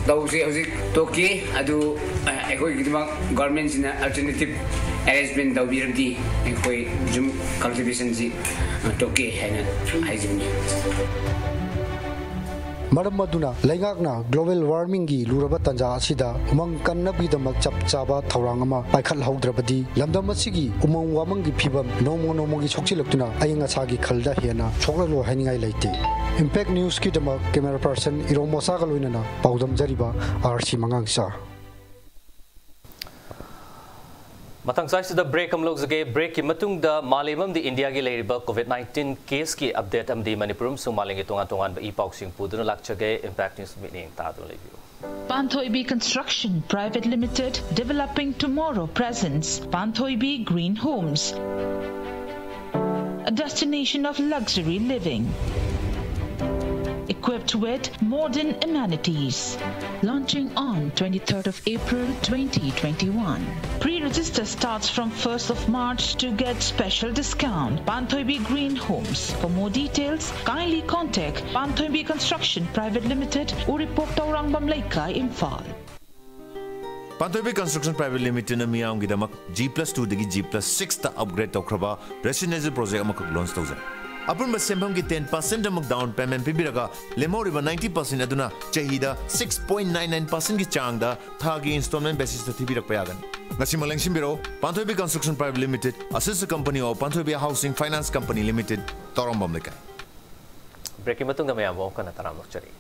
ꯇꯧꯁꯦ ꯍꯧꯖꯤꯛ ꯇꯣꯛꯀꯦ꯫ ꯑꯗꯨ ꯑꯩꯈꯣꯏꯒꯤꯗꯃꯛ ꯒꯣꯔꯃꯦꯟꯁꯤꯅ ꯑꯜꯇꯔꯅꯦꯇꯤꯞ ꯑꯦꯔꯦꯟꯖꯃꯦꯟ ꯇꯧꯕꯤꯔꯕꯗꯤ ꯑꯩꯈꯣꯏ ꯖꯨꯝ ꯀꯜꯇꯤꯚꯦꯁꯟꯁꯤ ꯇꯣꯛꯀꯦ ꯍꯥꯏꯅ ꯍꯥꯏꯖꯕꯅꯤ꯫ ꯃꯔꯝ ꯑꯗꯨꯅ ꯂꯩꯉꯥꯛꯅ ꯒ꯭ꯂꯣꯕꯦꯜ ꯋꯥꯔꯃꯤꯡꯒꯤ ꯂꯨꯔꯕ ꯇꯥꯟꯖꯥ ꯑꯁꯤꯗ ꯎꯃꯪ ꯀꯟꯅꯕꯒꯤꯗꯃꯛ ꯆꯞ ꯆꯥꯕ ꯊꯧꯔꯥꯡ ꯑꯃ ꯄꯥꯏꯈꯠꯍꯧꯗ꯭ꯔꯕꯗꯤ ꯂꯝꯗꯝ ꯑꯁꯤꯒꯤ ꯎꯃꯪ ꯋꯥꯃꯪꯒꯤ ꯐꯤꯕꯝ ꯅꯣꯡꯃ ꯅꯣꯡꯃꯒꯤ ꯁꯣꯛꯆꯤꯜꯂꯛꯇꯨꯅ ꯑꯏꯪ ꯑꯁꯥꯒꯤ ꯈꯜꯗ ꯍꯦꯟꯅ ꯁꯣꯛꯍꯜꯂꯣ ꯍꯥꯏꯅꯤꯡꯉꯥꯏ ꯂꯩꯇꯦ꯫ ꯏꯝꯄꯦꯛ ꯅ꯭ꯌꯨꯁꯀꯤꯗꯃꯛ ꯀꯦꯃꯦꯔꯥ ꯄꯥꯔꯁꯟ ꯏꯔꯣꯝ ꯃꯣꯁꯥꯒ ꯂꯣꯏꯅꯅ ꯄꯥꯎꯗꯝꯖꯔꯤꯕ ꯑꯥꯔ ꯁꯤ ꯃꯉꯥꯡꯆꯥ꯫ ꯃꯊꯪ ꯁ꯭ꯋꯥꯏꯁꯤꯗ ꯕ꯭ꯔꯦꯛ ꯑꯃ ꯂꯧꯖꯒꯦ꯫ ꯕ꯭ꯔꯦꯛꯀꯤ ꯃꯇꯨꯡꯗ ꯃꯥꯂꯦꯝ ꯑꯃꯗꯤ ꯏꯟꯗꯤꯌꯥꯒꯤ ꯂꯩꯔꯤꯕ ꯀꯣꯚꯤꯗ ꯅꯥꯏꯟꯇꯤꯟ ꯀꯦꯁꯀꯤ ꯑꯞꯗꯦꯠ ꯑꯃꯗꯤ ꯃꯅꯤꯄꯨꯔ ꯑꯃꯁꯨꯡ ꯃꯥꯂꯦꯝꯒꯤ ꯇꯣꯉꯥꯟ ꯇꯣꯉꯥꯟꯕ ꯏ ꯄꯥꯎꯁꯤꯡ ꯄꯨꯗꯨꯅ ꯂꯥꯛꯆꯒꯦ꯫ ꯏꯝꯄꯦꯛ ꯅ꯭ꯌꯨꯁ ꯃꯤꯠꯌꯦꯡ ꯇꯥꯗꯨꯅ ꯂꯩꯕꯤꯌꯨ꯫ Panthoibi Construction Private Limited, developing tomorrow presents Panthoibi Green Homes, a destination of luxury living, equipped with modern amenities. Launching on twenty-third of April twenty twenty-one. Pre-register starts from first of March to get special discount. Panthoibi Green Homes. For more details, kindly contact Panthoibi Construction Private Limited, Uripok Taurang Bamleika, Imphal. Panthoibi construction private ꯂꯤꯃꯤꯇꯦꯗꯅ ꯃꯤꯌꯥꯝꯒꯤꯗꯃꯛ G plus ꯇꯨꯗꯒꯤ G plus ꯁꯤꯛꯁꯇ upgrade ꯇꯧꯈ꯭ꯔꯕ residential project ꯑꯃꯈꯛ launch ꯇꯧꯖꯔꯤ꯫ ꯑꯄꯨꯟꯕ ꯁꯦꯟꯐꯝꯒꯤ ten percent ꯑꯃꯨꯛ ꯗꯥꯎꯟ ꯄꯦꯃꯦꯟꯠ ꯄꯤꯕꯤꯔꯒ ꯂꯦꯝꯍꯧꯔꯤꯕ ꯅꯥꯏꯟꯇꯤ ꯄꯥꯔꯁꯦꯟꯠ ꯑꯗꯨꯅ ꯆꯍꯤꯗ ꯁꯤꯛꯁ ꯄꯣꯏꯟꯠ ꯅꯥꯏꯟ ꯅꯥꯏꯟ ꯄꯥꯔꯁꯦꯟꯠꯀꯤ ꯆꯥꯡꯗ ꯊꯥꯒꯤ ꯏꯟꯁꯇꯣꯜꯃꯦꯟꯠ ꯕꯦꯁꯤꯁꯇ ꯊꯤꯕꯤꯔꯛꯄ ꯌꯥꯒꯅꯤ꯫ ꯉꯁꯤꯃꯛ ꯂꯦꯡꯁꯤꯟꯕꯤꯔꯛꯎ, ꯄꯥꯟꯊꯣꯏꯕꯤ ꯀꯟꯁꯇ꯭ꯔꯛꯁꯟ ꯄ꯭ꯔꯥꯏꯚꯦꯠ ꯂꯤꯃꯤꯇꯦꯗ, ꯑꯁꯤꯁ company of Panthoibi housing finance company limited, ꯇꯧꯔꯝꯕꯝ ꯂꯩꯀꯥꯏ꯫ ꯕ꯭ꯔꯦꯛꯀꯤ ꯃꯇꯨꯡꯗ ꯃꯌꯥꯝꯕꯨ ꯑꯃꯨꯛ ꯍꯟꯅ ꯇꯔꯥꯝꯅ ꯑꯣꯛꯆꯔꯤ꯫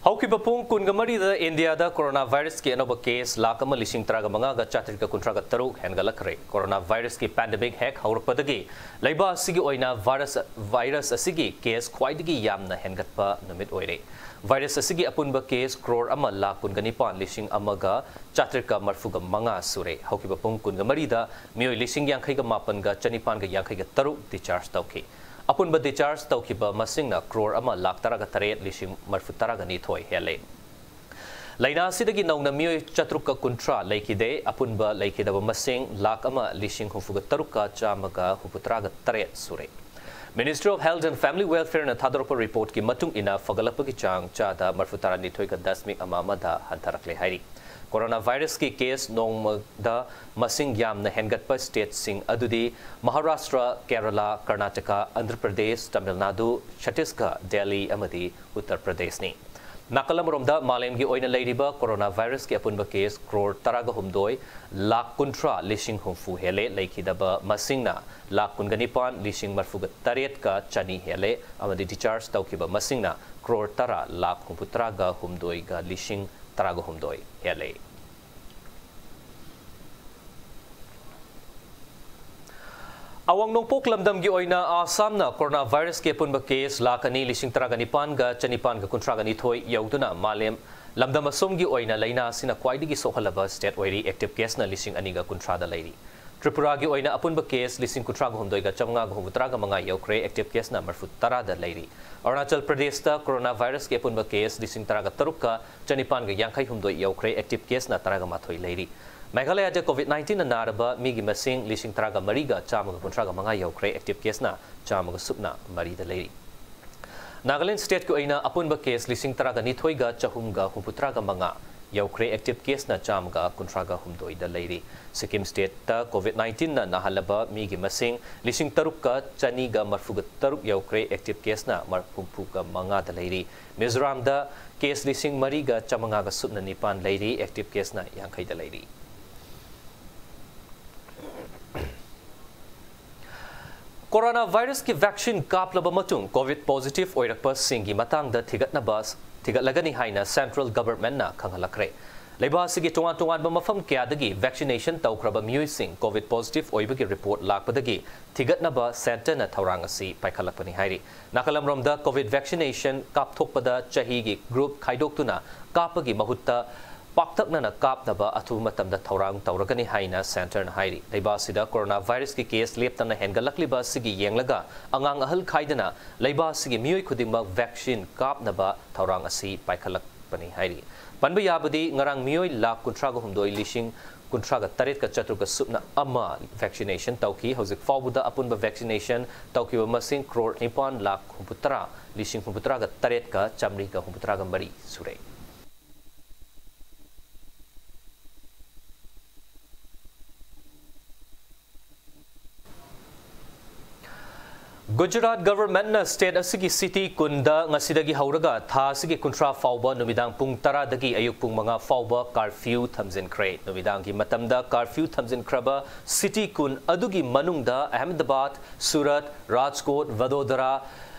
ꯍꯧꯈꯤꯕ ꯄꯨꯡ ꯀꯨꯟꯒ ꯃꯔꯤꯗ ꯏꯟꯗꯤꯌꯥꯗ ꯀꯣꯔꯣꯅꯥ ꯚꯥꯏꯔꯁꯀꯤ ꯑꯅꯧꯕ ꯀꯦꯁ ꯂꯥꯈ ꯑꯃ ꯂꯤꯁꯤꯡ ꯇꯔꯥꯒ ꯃꯉꯥꯒ ꯆꯥꯇ꯭ꯔꯦꯠꯀ ꯀꯨꯟꯊ꯭ꯔꯥꯒ ꯇꯔꯨꯛ ꯍꯦꯟꯒꯠꯂꯛꯈ꯭ꯔꯦ꯫ ꯀꯣꯔꯣꯅꯥ ꯚꯥꯏꯔꯁꯀꯤ ꯄꯦꯟꯗꯦꯃꯤꯛ ꯍꯦꯛ ꯍꯧꯔꯛꯄꯗꯒꯤ ꯂꯩꯕꯥꯛ ꯑꯁꯤꯒꯤ ꯑꯣꯏꯅ ꯚꯥꯏꯔꯁ, ꯚꯥꯏꯔꯁ ꯑꯁꯤꯒꯤ ꯀꯦꯁ ꯈ꯭ꯋꯥꯏꯗꯒꯤ ꯌꯥꯝꯅ ꯍꯦꯟꯒꯠꯄ ꯅꯨꯃꯤꯠ ꯑꯣꯏꯔꯦ꯫ ꯚꯥꯏꯔꯁ ꯑꯁꯤꯒꯤ ꯑꯄꯨꯟꯕ ꯀꯦꯁ ꯀ꯭ꯔꯣꯔ ꯑꯃ ꯂꯥꯈ ꯀꯨꯟꯒ ꯅꯤꯄꯥꯟ ꯂꯤꯁꯤꯡ ꯑꯃꯒ ꯆꯥꯇ꯭ꯔꯦꯠꯀ ꯃꯔꯐꯨꯒ ꯃꯉꯥ ꯁꯨꯔꯦ꯫ ꯍꯧꯈꯤꯕ ꯄꯨꯡ ꯀꯨꯟꯒ ꯃꯔꯤꯗ ꯃꯤꯑꯣꯏ ꯂꯤꯁꯤꯡ ꯌꯥꯡꯈꯩꯒ ꯃꯥꯄꯟꯒ ꯆꯅꯤꯄꯥꯟꯒ ꯌꯥꯡꯈꯩꯒ ꯇꯔꯨꯛ ꯗꯤꯆꯥꯔꯖ ꯇꯧꯈꯤ꯫ ꯑꯄꯨꯟꯕ ꯗꯤꯆꯥꯔꯖ ꯇꯧꯈꯤꯕ ꯃꯁꯤꯡꯅ ꯀ꯭ꯔꯣꯔ ꯑꯃ ꯂꯥꯈ ꯇꯔꯥꯒ ꯇꯔꯦꯠ ꯂꯤꯁꯤꯡ ꯃꯔꯐꯨ ꯇꯔꯥꯒ ꯅꯤꯊꯣꯏ ꯍꯦꯜꯂꯦ꯫ ꯂꯥꯏꯅꯥ ꯑꯁꯤꯗꯒꯤ ꯅꯧꯅ ꯃꯤꯑꯣꯏ ꯆꯥꯇ꯭ꯔꯨꯛꯀ ꯀꯨꯟꯊ꯭ꯔꯥ ꯂꯩꯈꯤꯗꯦ꯫ ꯑꯄꯨꯟꯕ ꯂꯩꯈꯤꯗꯕ ꯃꯁꯤꯡ ꯂꯥꯈ ꯑꯃ ꯂꯤꯁꯤꯡ ꯍꯨꯝꯐꯨꯒ ꯇꯔꯨꯛꯀ ꯆꯥꯝꯃꯒ ꯍꯨꯝꯐꯨꯇꯔꯥꯒ ꯇꯔꯦꯠ ꯁꯨꯔꯦ꯫ Ministry of Health and Family Welfare ꯅ ꯊꯥꯗꯣꯔꯛꯄ ꯔꯤꯄꯣꯔꯠꯀꯤ ꯃꯇꯨꯡ ꯏꯟꯅ ꯐꯒꯠꯂꯛꯄꯒꯤ ꯆꯥꯡ ꯆꯥꯗ ꯃꯔꯐꯨ ꯇꯔꯥꯅꯤꯊꯣꯏꯒ ꯗꯁꯃꯤꯛ ꯑꯃ ꯑꯃꯗ ꯍꯟꯊꯔꯛꯂꯦ ꯍꯥꯏꯔꯤ꯫ ꯀꯣꯔꯣꯅꯥ ꯚꯥꯏꯔꯁꯀꯤ ꯀꯦꯁ ꯅꯣꯡꯃꯗ ꯃꯁꯤꯡ ꯌꯥꯝꯅ ꯍꯦꯟꯒꯠꯄ ꯁ꯭ꯇꯦꯠꯁꯤꯡ ꯑꯗꯨꯗꯤ ꯃꯍꯥꯔꯥꯁꯇ꯭ꯔ, ꯀꯦꯔꯂꯥ, ꯀꯔꯅꯥꯇꯀꯥ, ꯑꯟꯙ꯭ꯔ ꯄ꯭ꯔꯗꯦꯁ, ꯇꯥꯃꯤꯜ ꯅꯥꯗꯨ, ꯁꯠꯇꯤꯁꯒ, ꯗꯦꯜꯂꯤ ꯑꯃꯗꯤ ꯎꯠꯇꯔ ꯄ꯭ꯔꯗꯦꯁꯅꯤ꯫ ꯅꯥꯀꯜ ꯑꯃꯔꯣꯝꯗ ꯃꯥꯂꯦꯝꯒꯤ ꯑꯣꯏꯅ ꯂꯩꯔꯤꯕ ꯀꯣꯔꯣꯅꯥ ꯚꯥꯏꯔꯁꯀꯤ ꯑꯄꯨꯟꯕ ꯀꯦꯁ ꯀ꯭ꯔꯣꯔ ꯇꯔꯥꯒ ꯍꯨꯝꯗꯣꯏ ꯂꯥꯈ ꯀꯨꯟꯊ꯭ꯔꯥ ꯂꯤꯁꯤꯡ ꯍꯨꯝꯐꯨ ꯍꯦꯜꯂꯦ꯫ ꯂꯩꯈꯤꯗꯕ ꯃꯁꯤꯡꯅ ꯂꯥꯈ ꯀꯨꯟꯒ ꯅꯤꯄꯥꯟ ꯂꯤꯁꯤꯡ ꯃꯔꯐꯨꯒ ꯇꯔꯦꯠꯀ ꯆꯅꯤ ꯍꯦꯜꯂꯦ ꯑꯃꯗꯤ ꯗꯤꯆꯥꯔꯖ ꯇꯧꯈꯤꯕ ꯃꯁꯤꯡꯅ ꯀ꯭ꯔꯣꯔ ꯇꯔꯥ ꯂꯥꯈ ꯍꯨꯝꯐꯨꯇꯔꯥꯒ ꯍꯨꯝꯗꯣꯏꯒ ꯂꯤꯁꯤꯡ ꯇꯔꯥꯒ ꯍꯨꯝꯗꯣꯏ ꯍꯦꯜꯂꯦ꯫ ꯑꯋꯥꯡ ꯅꯣꯡꯄꯣꯛ ꯂꯝꯗꯝꯒꯤ ꯑꯣꯏꯅ ꯑꯁꯥꯝꯅ ꯀꯣꯔꯣꯅꯥ ꯚꯥꯏꯔꯁꯀꯤ ꯑꯄꯨꯟꯕ ꯀꯦꯁ ꯂꯥꯈ ꯑꯅꯤ ꯂꯤꯁꯤꯡ ꯇꯔꯥꯒ ꯅꯤꯄꯥꯟꯒ ꯆꯅꯤꯄꯥꯟꯒ ꯀꯨꯟꯊ꯭ꯔꯥꯒ ꯅꯤꯊꯣꯏ ꯌꯧꯗꯨꯅ ꯃꯥꯂꯦꯝ ꯂꯝꯗꯝ ꯑꯁꯣꯝꯒꯤ ꯑꯣꯏꯅ ꯂꯥꯏꯅꯥ ꯑꯁꯤꯅ ꯈ꯭ꯋꯥꯏꯗꯒꯤ ꯁꯣꯛꯍꯜꯂꯕ ꯁ꯭ꯇꯦꯠ ꯑꯣꯏꯔꯤ꯫ ꯑꯦꯛꯇꯤꯚ ꯀꯦꯁꯅ ꯂꯤꯁꯤꯡ ꯑꯅꯤꯒ ꯀꯨꯟꯊ꯭ꯔꯥꯗ ꯂꯩꯔꯤ꯫ ꯇ꯭ꯔꯤꯄꯨꯔꯥꯒꯤ ꯑꯣꯏꯅ ꯑꯄꯨꯟꯕ ꯀꯦꯁ ꯂꯤꯁꯤꯡ ꯀꯨꯟꯊ꯭ꯔꯥꯒ ꯍꯨꯝꯗꯣꯏꯒ ꯆꯥꯝꯃꯉꯥꯒ ꯍꯨꯝꯐꯨꯇꯔꯥꯒ ꯃꯉꯥ ꯌꯧꯈ꯭ꯔꯦ꯫ ꯑꯦꯛꯇꯤꯚ ꯀꯦꯁꯅ ꯃꯔꯐꯨ ꯇꯔꯥꯗ ꯂꯩꯔꯤ꯫ ꯑꯔꯨꯅꯥꯆꯜ ꯄ꯭ꯔꯗꯦꯁꯇ ꯀꯣꯔꯣꯅꯥ ꯚꯥꯏꯔꯁꯀꯤ ꯑꯄꯨꯟꯕ ꯀꯦꯁ ꯂꯤꯁꯤꯡ ꯇꯔꯥꯒ ꯇꯔꯨꯛꯀ ꯆꯅꯤꯄꯥꯟꯒ ꯌꯥꯡꯈꯩ ꯍꯨꯝꯗꯣꯏ ꯌꯧꯈ꯭ꯔꯦ꯫ ꯑꯦꯛꯇꯤꯚ ꯀꯦꯁꯅ ꯇꯔꯥꯒ ꯃꯥꯊꯣꯏ ꯂꯩꯔꯤ꯫ ꯃꯦꯘꯥꯂꯌꯥꯗ ꯀꯣꯚꯤꯗ ꯅꯥꯏꯟꯇꯤꯟꯅ ꯅꯥꯔꯕ ꯃꯤꯒꯤ ꯃꯁꯤꯡ ꯂꯤꯁꯤꯡ ꯇꯔꯥꯒ ꯃꯔꯤꯒ ꯆꯥꯝꯃꯒ ꯀꯨꯟꯊ꯭ꯔꯥꯒ ꯃꯉꯥ ꯌꯧꯈ꯭ꯔꯦ꯫ ꯑꯦꯛꯇꯤꯚ ꯀꯦꯁꯅ ꯆꯥꯝꯃꯒ ꯁꯨꯞꯅ ꯃꯔꯤꯗ ꯂꯩꯔꯤ꯫ ꯅꯥꯒꯥꯂꯦꯟ ꯁ꯭ꯇꯦꯠꯀꯤ ꯑꯣꯏꯅ ꯑꯄꯨꯟꯕ ꯀꯦꯁ ꯂꯤꯁꯤꯡ ꯇꯔꯥꯒ ꯅꯤꯊꯣꯏꯒ ꯆꯍꯨꯝꯒ ꯍꯨꯝꯐꯨꯇꯔꯥꯒ ꯃꯉꯥ ꯌꯧꯈ꯭ꯔꯦ꯫ ꯑꯦꯛꯇꯤꯚ ꯀꯦꯁꯅ ꯆꯥꯝꯃꯒ ꯀꯨꯟꯊ꯭ꯔꯥꯒ ꯍꯨꯝꯗꯣꯏꯗ ꯂꯩꯔꯤ꯫ ꯁꯤꯛꯀꯤꯝ ꯁ꯭ꯇꯦꯠꯇ ꯀꯣꯚꯤꯗ ꯅꯥꯏꯟꯇꯤꯟꯅ ꯅꯥꯍꯜꯂꯕ ꯃꯤꯒꯤ ꯃꯁꯤꯡ ꯂꯤꯁꯤꯡ ꯇꯔꯨꯛꯀ ꯆꯅꯤꯒ ꯃꯔꯐꯨꯒ ꯇꯔꯨꯛ ꯌꯧꯈ꯭ꯔꯦ꯫ ꯑꯦꯛꯇꯤꯚ ꯀꯦꯁꯅ ꯃꯔ-, ꯍꯨꯝꯐꯨꯒ ꯃꯉꯥꯗ ꯂꯩꯔꯤ꯫ ꯃꯤꯖꯣꯔꯥꯝꯗ ꯀꯦꯁ ꯂꯤꯁꯤꯡ ꯃꯔꯤꯒ ꯆꯥꯝꯃꯉꯥꯒ ꯁꯨꯞꯅ ꯅꯤꯄꯥꯟ ꯂꯩꯔꯤ꯫ ꯑꯦꯛꯇꯤꯚ ꯀꯦꯁꯅ ꯌꯥꯡꯈꯩꯗ ꯂꯩꯔꯤ꯫ ꯀꯣꯔꯣꯅꯥ ꯚꯥꯏꯔꯁꯀꯤ ꯚꯦꯛꯁꯤꯟ ꯀꯥꯞꯂꯕ ꯃꯇꯨꯡ ꯀꯣꯚꯤꯗ ꯄꯣꯖꯤꯇꯤꯚ ꯑꯣꯏꯔꯛꯄꯁꯤꯡꯒꯤ ꯃꯇꯥꯡꯗ ꯊꯤꯒꯠꯅꯕ ꯊꯤꯒꯠꯂꯒꯅꯤ ꯍꯥꯏꯅ central governmentꯅ ꯈꯪꯍꯜꯂꯛꯈ꯭ꯔꯦ꯫ ꯂꯩꯕꯥꯛ ꯑꯁꯤꯒꯤ ꯇꯣꯉꯥꯟ ꯇꯣꯉꯥꯟꯕ ꯃꯐꯝ ꯀꯌꯥꯗꯒꯤ vaccination ꯇꯧꯈ꯭ꯔꯕ ꯃꯤꯑꯣꯏꯁꯤꯡ COVID positive ꯑꯣꯏꯕꯒꯤ report ꯂꯥꯛꯄꯗꯒꯤ ꯊꯤꯒꯠꯅꯕ centreꯅ ꯊꯧꯔꯥꯡ ꯑꯁꯤ ꯄꯥꯏꯈꯠꯂꯛꯄꯅꯤ ꯍꯥꯏꯔꯤ꯫ ꯅꯥꯀꯜ ꯑꯃꯔꯣꯝꯗ COVID vaccination ꯀꯥꯞꯊꯣꯛꯄꯗ ꯆꯍꯤꯒꯤ group ꯈꯥꯏꯗꯣꯛꯇꯨꯅ ꯀꯥꯞꯄꯒꯤ ꯃꯍꯨꯠꯇ ꯄꯥꯛꯇꯛꯅꯅ ꯀꯥꯞꯅꯕ ꯑꯊꯨꯕ ꯃꯇꯝꯗ ꯊꯧꯔꯥꯡ ꯇꯧꯔꯒꯅꯤ ꯍꯥꯏꯅ centreꯅ ꯍꯥꯏꯔꯤ꯫ ꯂꯩꯕꯥꯛ ꯑꯁꯤꯗ coronavirusꯀꯤ case ꯂꯦꯞꯇꯅ ꯍꯦꯟꯒꯠꯂꯛꯂꯤꯕ ꯑꯁꯤꯒꯤ ꯌꯦꯡꯂꯒ ꯑꯉꯥꯡ ꯑꯍꯜ ꯈꯥꯏꯗꯅ ꯂꯩꯕꯥꯛ ꯑꯁꯤꯒꯤ ꯃꯤꯑꯣꯏ ꯈꯨꯗꯤꯡꯃꯛ vaccine ꯀꯥꯞꯅꯕ ꯊꯧꯔꯥꯡ ꯑꯁꯤ ꯄꯥꯏꯈꯠꯂꯛꯄꯅꯤ ꯍꯥꯏꯔꯤ꯫ ꯄꯟꯕ ꯌꯥꯕꯗꯤ ꯉꯔꯥꯡ ꯃꯤꯑꯣꯏ ꯂꯥꯈ ꯀꯨꯟꯊ꯭ꯔꯥꯒ ꯍꯨꯝꯗꯣꯏ ꯂꯤꯁꯤꯡ ꯀꯨꯟꯊ꯭ꯔꯥꯒ ꯇꯔꯦꯠꯀ ꯆꯥꯇ꯭ꯔꯨꯛꯀ ꯁꯨꯞꯅ ꯑꯃ vaccination ꯇꯧꯈꯤ꯫ ꯍꯧꯖꯤꯛ ꯐꯥꯎꯕꯗ ꯑꯄꯨꯟꯕ vaccination ꯇꯧꯈꯤꯕ ꯃꯁꯤꯡ ꯀ꯭ꯔꯣꯔ ꯅꯤꯄꯥꯟ ꯂꯥꯈ ꯍꯨꯝꯐꯨꯇꯔꯥ ꯂꯤꯁꯤꯡ ꯍꯨꯝꯐꯨꯇꯔꯥꯒ ꯇꯔꯦꯠꯀ ꯆꯥꯃꯔꯤꯒ ꯍꯨꯝꯐꯨꯇꯔꯥꯒ ꯃꯔꯤ ꯁꯨꯔꯦ꯫ ꯒꯨꯖꯔꯥꯠ ꯒꯚꯔꯟꯃꯦꯟꯠꯅ ꯁ꯭ꯇꯦꯠ ꯑꯁꯤꯒꯤ ꯁꯤꯇꯤ ꯀꯨꯟꯗ ꯉꯁꯤꯗꯒꯤ ꯍꯧꯔꯒ ꯊꯥ ꯑꯁꯤꯒꯤ ꯀꯨꯟꯊ꯭ꯔꯥ ꯐꯥꯎꯕ ꯅꯨꯃꯤꯗꯥꯡ ꯄꯨꯡ ꯇꯔꯥꯗꯒꯤ ꯑꯌꯨꯛ ꯄꯨꯡ ꯃꯉꯥ ꯐꯥꯎꯕ ꯀꯥꯔꯐ꯭ꯌꯨ ꯊꯝꯖꯤꯟꯈ꯭ꯔꯦ꯫ ꯅꯨꯃꯤꯗꯥꯡꯒꯤ ꯃꯇꯝꯗ ꯀꯥꯔꯐ꯭ꯌꯨ ꯊꯝꯖꯤꯟꯈ꯭ꯔꯕ ꯁꯤꯇꯤ ꯀꯨꯟ ꯑꯗꯨꯒꯤ ꯃꯅꯨꯡꯗ ꯑꯍꯃꯦꯗꯕꯥꯗ, ꯁꯨꯔꯠ, ꯔꯥꯖꯀꯣꯠ, ꯚꯗꯣꯗꯔꯥ,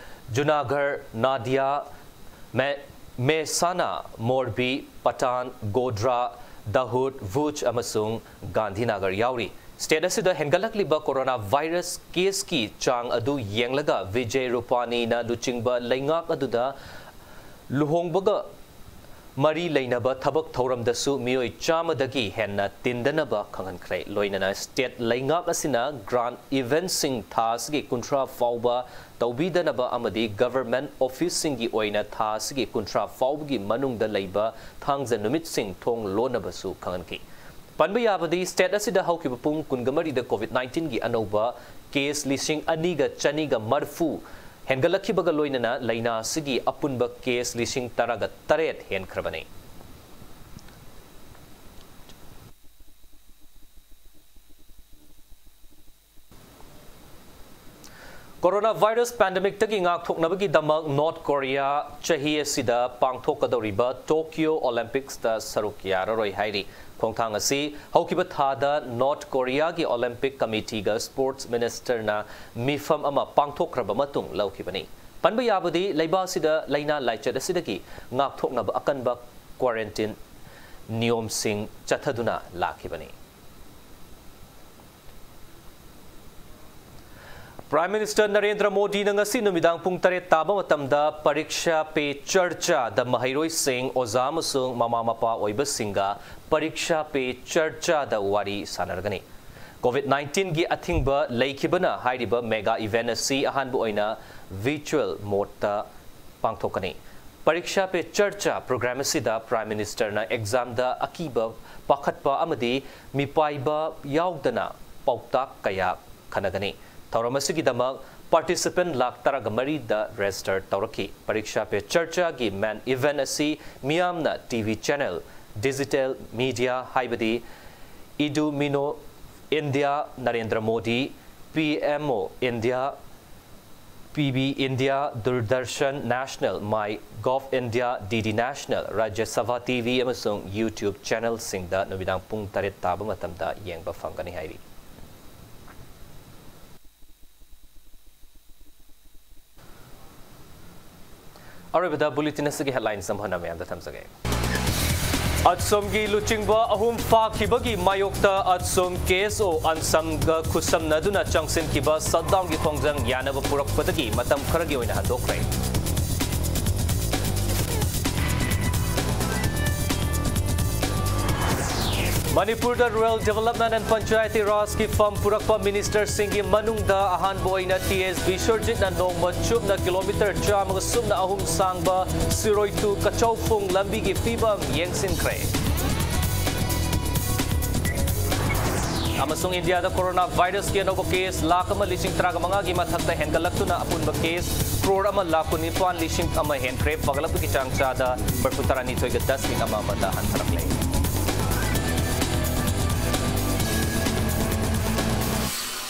ꯖꯨꯅꯥꯒꯔ, ꯅꯥꯗꯤꯌꯥ, ꯃꯦ-, ꯃꯦꯍꯁꯥꯅꯥ, ꯃꯣꯔꯕꯤ, ꯄꯇꯥꯟ, ꯒꯣꯗ꯭ꯔꯥ, ꯗꯥꯍꯨꯗ, ꯚꯨꯖ ꯑꯃꯁꯨꯡ ꯒꯥꯟꯙꯤꯅꯒꯔ ꯌꯥꯎꯔꯤ꯫ ꯁ꯭ꯇꯦꯠ ꯑꯁꯤꯗ ꯍꯦꯟꯒꯠꯂꯛꯂꯤꯕ ꯀꯣꯔꯣꯅꯥ ꯚꯥꯏꯔꯁ ꯀꯦꯁꯀꯤ ꯆꯥꯡ ꯑꯗꯨ ꯌꯦꯡꯂꯒ ꯚꯤꯖꯦ ꯔꯨꯄꯥꯅꯤꯅ ꯂꯨꯆꯤꯡꯕ ꯂꯩꯉꯥꯛ ꯑꯗꯨꯗ ꯂꯨꯍꯣꯡꯕꯒ ꯃꯔꯤ ꯂꯩꯅꯕ ꯊꯕꯛ ꯊꯧꯔꯝꯗꯁꯨ ꯃꯤꯑꯣꯏ ꯆꯥꯝꯃꯗꯒꯤ ꯍꯦꯟꯅ ꯇꯤꯟꯗꯅꯕ ꯈꯪꯍꯟꯈ꯭ꯔꯦ꯫ ꯂꯣꯏꯅꯅ ꯁ꯭ꯇꯦꯠ ꯂꯩꯉꯥꯛ ꯑꯁꯤꯅ grand eventꯁꯤꯡ ꯊꯥ ꯑꯁꯤꯒꯤ ꯀꯨꯟꯊ꯭ꯔꯥ ꯐꯥꯎꯕ ꯇꯧꯕꯤꯗꯅꯕ ꯑꯃꯗꯤ ꯒꯚꯔꯟꯃꯦꯟꯠ ꯑꯣꯐꯤꯁꯁꯤꯡꯒꯤ ꯑꯣꯏꯅ ꯊꯥ ꯑꯁꯤꯒꯤ ꯀꯨꯟꯊ꯭ꯔꯥ ꯐꯥꯎꯕꯒꯤ ꯃꯅꯨꯡꯗ ꯂꯩꯕ ꯊꯥꯡꯖ ꯅꯨꯃꯤꯠꯁꯤꯡ ꯊꯣꯡ ꯂꯣꯟꯅꯕꯁꯨ ꯈꯪꯍꯟꯈꯤ꯫ ꯄꯟꯕ ꯌꯥꯕꯗꯤ, ꯁ꯭ꯇꯦꯠ ꯑꯁꯤꯗ ꯍꯧꯈꯤꯕ ꯄꯨꯡ ꯀꯨꯟꯒ ꯃꯔꯤꯗ COVID nineteenꯒꯤ ꯑꯅꯧꯕ ꯀꯦꯁ ꯂꯤꯁꯤꯡ ꯑꯅꯤꯒ ꯆꯅꯤꯒ ꯃꯔꯤꯐꯨ ꯍꯦꯟꯒꯠꯂꯛꯈꯤꯕꯒ ꯂꯣꯏꯅꯅ ꯂꯥꯏꯅꯥ ꯑꯁꯤꯒꯤ ꯑꯄꯨꯟꯕ ꯀꯦꯁ ꯂꯤꯁꯤꯡ ꯇꯔꯥꯒ ꯇꯔꯦꯠ ꯍꯦꯟꯈ꯭ꯔꯕꯅꯤ꯫ ꯀꯣꯔꯣꯅꯥ ꯚꯥꯏꯔꯁ ꯄꯦꯟꯗꯦꯃꯤꯛꯇꯒꯤ ꯉꯥꯛꯊꯣꯛꯅꯕꯒꯤꯗꯃꯛ ꯅꯣꯔꯠ ꯀꯣꯔꯤꯌꯥ ꯆꯍꯤ ꯑꯁꯤꯗ ꯄꯥꯡꯊꯣꯛꯀꯗꯧꯔꯤꯕ ꯇꯣꯀꯤꯌꯣ ꯑꯣꯂꯤꯝꯄꯤꯛꯁꯇ ꯁꯔꯨꯛ ꯌꯥꯔꯔꯣꯏ ꯍꯥꯏꯔꯤ꯫ ꯈꯣꯡꯊꯥꯡ ꯑꯁꯤ ꯍꯧꯈꯤꯕ ꯊꯥꯗ ꯅꯣꯔꯠ ꯀꯣꯔꯤꯌꯥꯒꯤ ꯑꯣꯂꯤꯝꯄꯤꯛ ꯀꯃꯤꯇꯤꯒ ꯁ꯭ꯄꯣꯔꯠꯁ ꯃꯤꯅꯤꯁꯇꯔꯅ ꯃꯤꯐꯝ ꯑꯃ ꯄꯥꯡꯊꯣꯛꯈ꯭ꯔꯕ ꯃꯇꯨꯡ ꯂꯧꯈꯤꯕꯅꯤ꯫ ꯄꯟꯕ ꯌꯥꯕꯗꯤ, ꯂꯩꯕꯥꯛ ꯑꯁꯤꯗ ꯂꯥꯏꯅꯥ ꯂꯥꯏꯆꯠ ꯑꯁꯤꯗꯒꯤ ꯉꯥꯛꯊꯣꯛꯅꯕ ꯑꯀꯟꯕ quarantine ꯅꯤꯌꯣꯝꯁꯤꯡ ꯆꯠꯊꯗꯨꯅ ꯂꯥꯛꯈꯤꯕꯅꯤ꯫ Prime Minister ꯅꯔꯦꯟꯗ꯭ꯔ ꯃꯣꯗꯤꯅ ꯉꯁꯤ ꯅꯨꯃꯤꯗꯥꯡ ꯄꯨꯡ ꯇꯔꯦꯠ ꯇꯥꯕ ꯃꯇꯝꯗ ꯄꯔꯤꯛꯁꯥ ꯄꯦ ꯆꯔꯆꯥꯗ ꯃꯍꯩꯔꯣꯏꯁꯤꯡ, ꯑꯣꯖꯥ ꯑꯃꯁꯨꯡ ꯃꯃꯥ ꯃꯄꯥ ꯑꯣꯏꯕꯁꯤꯡꯒ ꯄꯔꯤꯛꯁꯥ ꯄꯦ ꯆꯔꯆꯥꯗ ꯋꯥꯔꯤ ꯁꯥꯟꯅꯔꯒꯅꯤ꯫ COVID nineteen ꯒꯤ ꯑꯊꯤꯡꯕ ꯂꯩꯈꯤꯕꯅ ꯍꯥꯏꯔꯤꯕ mega event ꯑꯁꯤ ꯑꯍꯥꯟꯕ ꯑꯣꯏꯅ virtual mode ꯇ ꯄꯥꯡꯊꯣꯛꯀꯅꯤ꯫ ꯄꯔꯤꯛꯁꯥ ꯄꯦ ꯆꯔꯆꯥ program ꯑꯁꯤꯗ Prime Minister ꯅ exam ꯗ ꯑꯀꯤꯕ, ꯄꯥꯈꯠꯄ ꯑꯃꯗꯤ ꯃꯤꯄꯥꯏꯕ ꯌꯥꯎꯗꯅ ꯄꯥꯎꯇꯥꯛ ꯀꯌꯥ ꯈꯟꯅꯒꯅꯤ꯫ ꯊꯧꯔꯝ ꯑꯁꯤꯒꯤꯗꯃꯛ participant ꯂꯥꯈ ꯇꯔꯥꯒ ꯃꯔꯤꯗ register ꯇꯧꯔꯛꯈꯤ꯫ ꯄꯔꯤꯛꯁꯥ ꯄꯦ ꯆꯔꯆꯥꯒꯤ main event ꯑꯁꯤ ꯃꯤꯌꯥꯝꯅ TV channel, digital media ꯍꯥꯏꯕꯗꯤ Eduminno India, Narendra Modi, P M O India, P B India, Doordarshan National, MyGov India, D D National, Rajya Sabha TV ꯑꯃꯁꯨꯡ YouTube channel ꯁꯤꯡꯗ ꯅꯨꯃꯤꯗꯥꯡ ꯄꯨꯡ ꯇꯔꯦꯠ ꯇꯥꯕ ꯃꯇꯝꯗ ꯌꯦꯡꯕ ꯐꯪꯒꯅꯤ ꯍꯥꯏꯔꯤ꯫ ꯑꯔꯣꯏꯕꯗ bulletin ꯑꯁꯤꯒꯤ headlines ꯑꯃꯨꯛ ꯍꯟꯅ ꯃꯌꯥꯝꯗ ꯊꯝꯖꯒꯦ꯫ ꯑꯠꯁꯣꯝꯒꯤ ꯂꯨꯆꯤꯡꯕ ꯑꯍꯨꯝ ꯐꯥꯈꯤꯕꯒꯤ ꯃꯥꯌꯣꯛꯇ ꯑꯠꯁꯣꯝ K S O ꯑꯟꯁꯝꯒ ꯈꯨꯠꯁꯝꯅꯗꯨꯅ ꯆꯪꯁꯤꯟꯈꯤꯕ shutdown ꯒꯤ ꯈꯣꯡꯖꯪ ꯌꯥꯅꯕ ꯄꯨꯔꯛꯄꯗꯒꯤ ꯃꯇꯝ ꯈꯔꯒꯤ ꯑꯣꯏꯅ ꯍꯟꯗꯣꯛꯈ꯭ꯔꯦ꯫ ꯃꯅꯤꯄꯨꯔꯗ Rural Development and Panchayati Raj ꯀꯤ fund ꯄꯨꯔꯛꯄ minister ꯁꯤꯡꯒꯤ ꯃꯅꯨꯡꯗ ꯑꯍꯥꯟꯕ ꯑꯣꯏꯅ T S ꯕꯤꯁ꯭ꯋꯔꯖꯤꯠꯅ ꯅꯣꯡꯃ ꯆꯨꯞꯅ kilometre ꯆꯥꯝꯃꯒ ꯁꯨꯞꯅ ꯑꯍꯨꯝ ꯁꯥꯡꯕ ꯁꯤꯔꯣꯏ ꯇꯨ ꯀꯆꯧꯐꯨꯡ ꯂꯝꯕꯤꯒꯤ ꯐꯤꯕꯝ ꯌꯦꯡꯁꯤꯟꯈ꯭ꯔꯦ꯫ ꯑꯃꯁꯨꯡ ꯏꯟꯗꯤꯌꯥꯗ corona virus ꯀꯤ ꯑꯅꯧꯕ case ꯂꯥꯈ ꯑꯃ ꯂꯤꯁꯤꯡ ꯇꯔꯥꯒ ꯃꯉꯥꯒꯤ ꯃꯊꯛꯇ ꯍꯦꯟꯒꯠꯂꯛꯇꯨꯅ ꯑꯄꯨꯟꯕ case crore ꯑꯃ ꯂꯥꯈ ꯀꯨꯟꯅꯤꯄꯥꯟ ꯂꯤꯁꯤꯡ ꯑꯃ ꯍꯦꯟꯈ꯭ꯔꯦ꯫ ꯐꯒꯠꯂꯛꯄꯒꯤ ꯆꯥꯡ ꯆꯥꯗ ꯃꯔꯤꯐꯨ ꯇꯔꯥꯅꯤꯊꯣꯏꯒ ꯗꯁꯃꯤꯛ ꯑꯃ ꯑꯃꯗ ꯍꯟꯊꯔꯛꯂꯦ꯫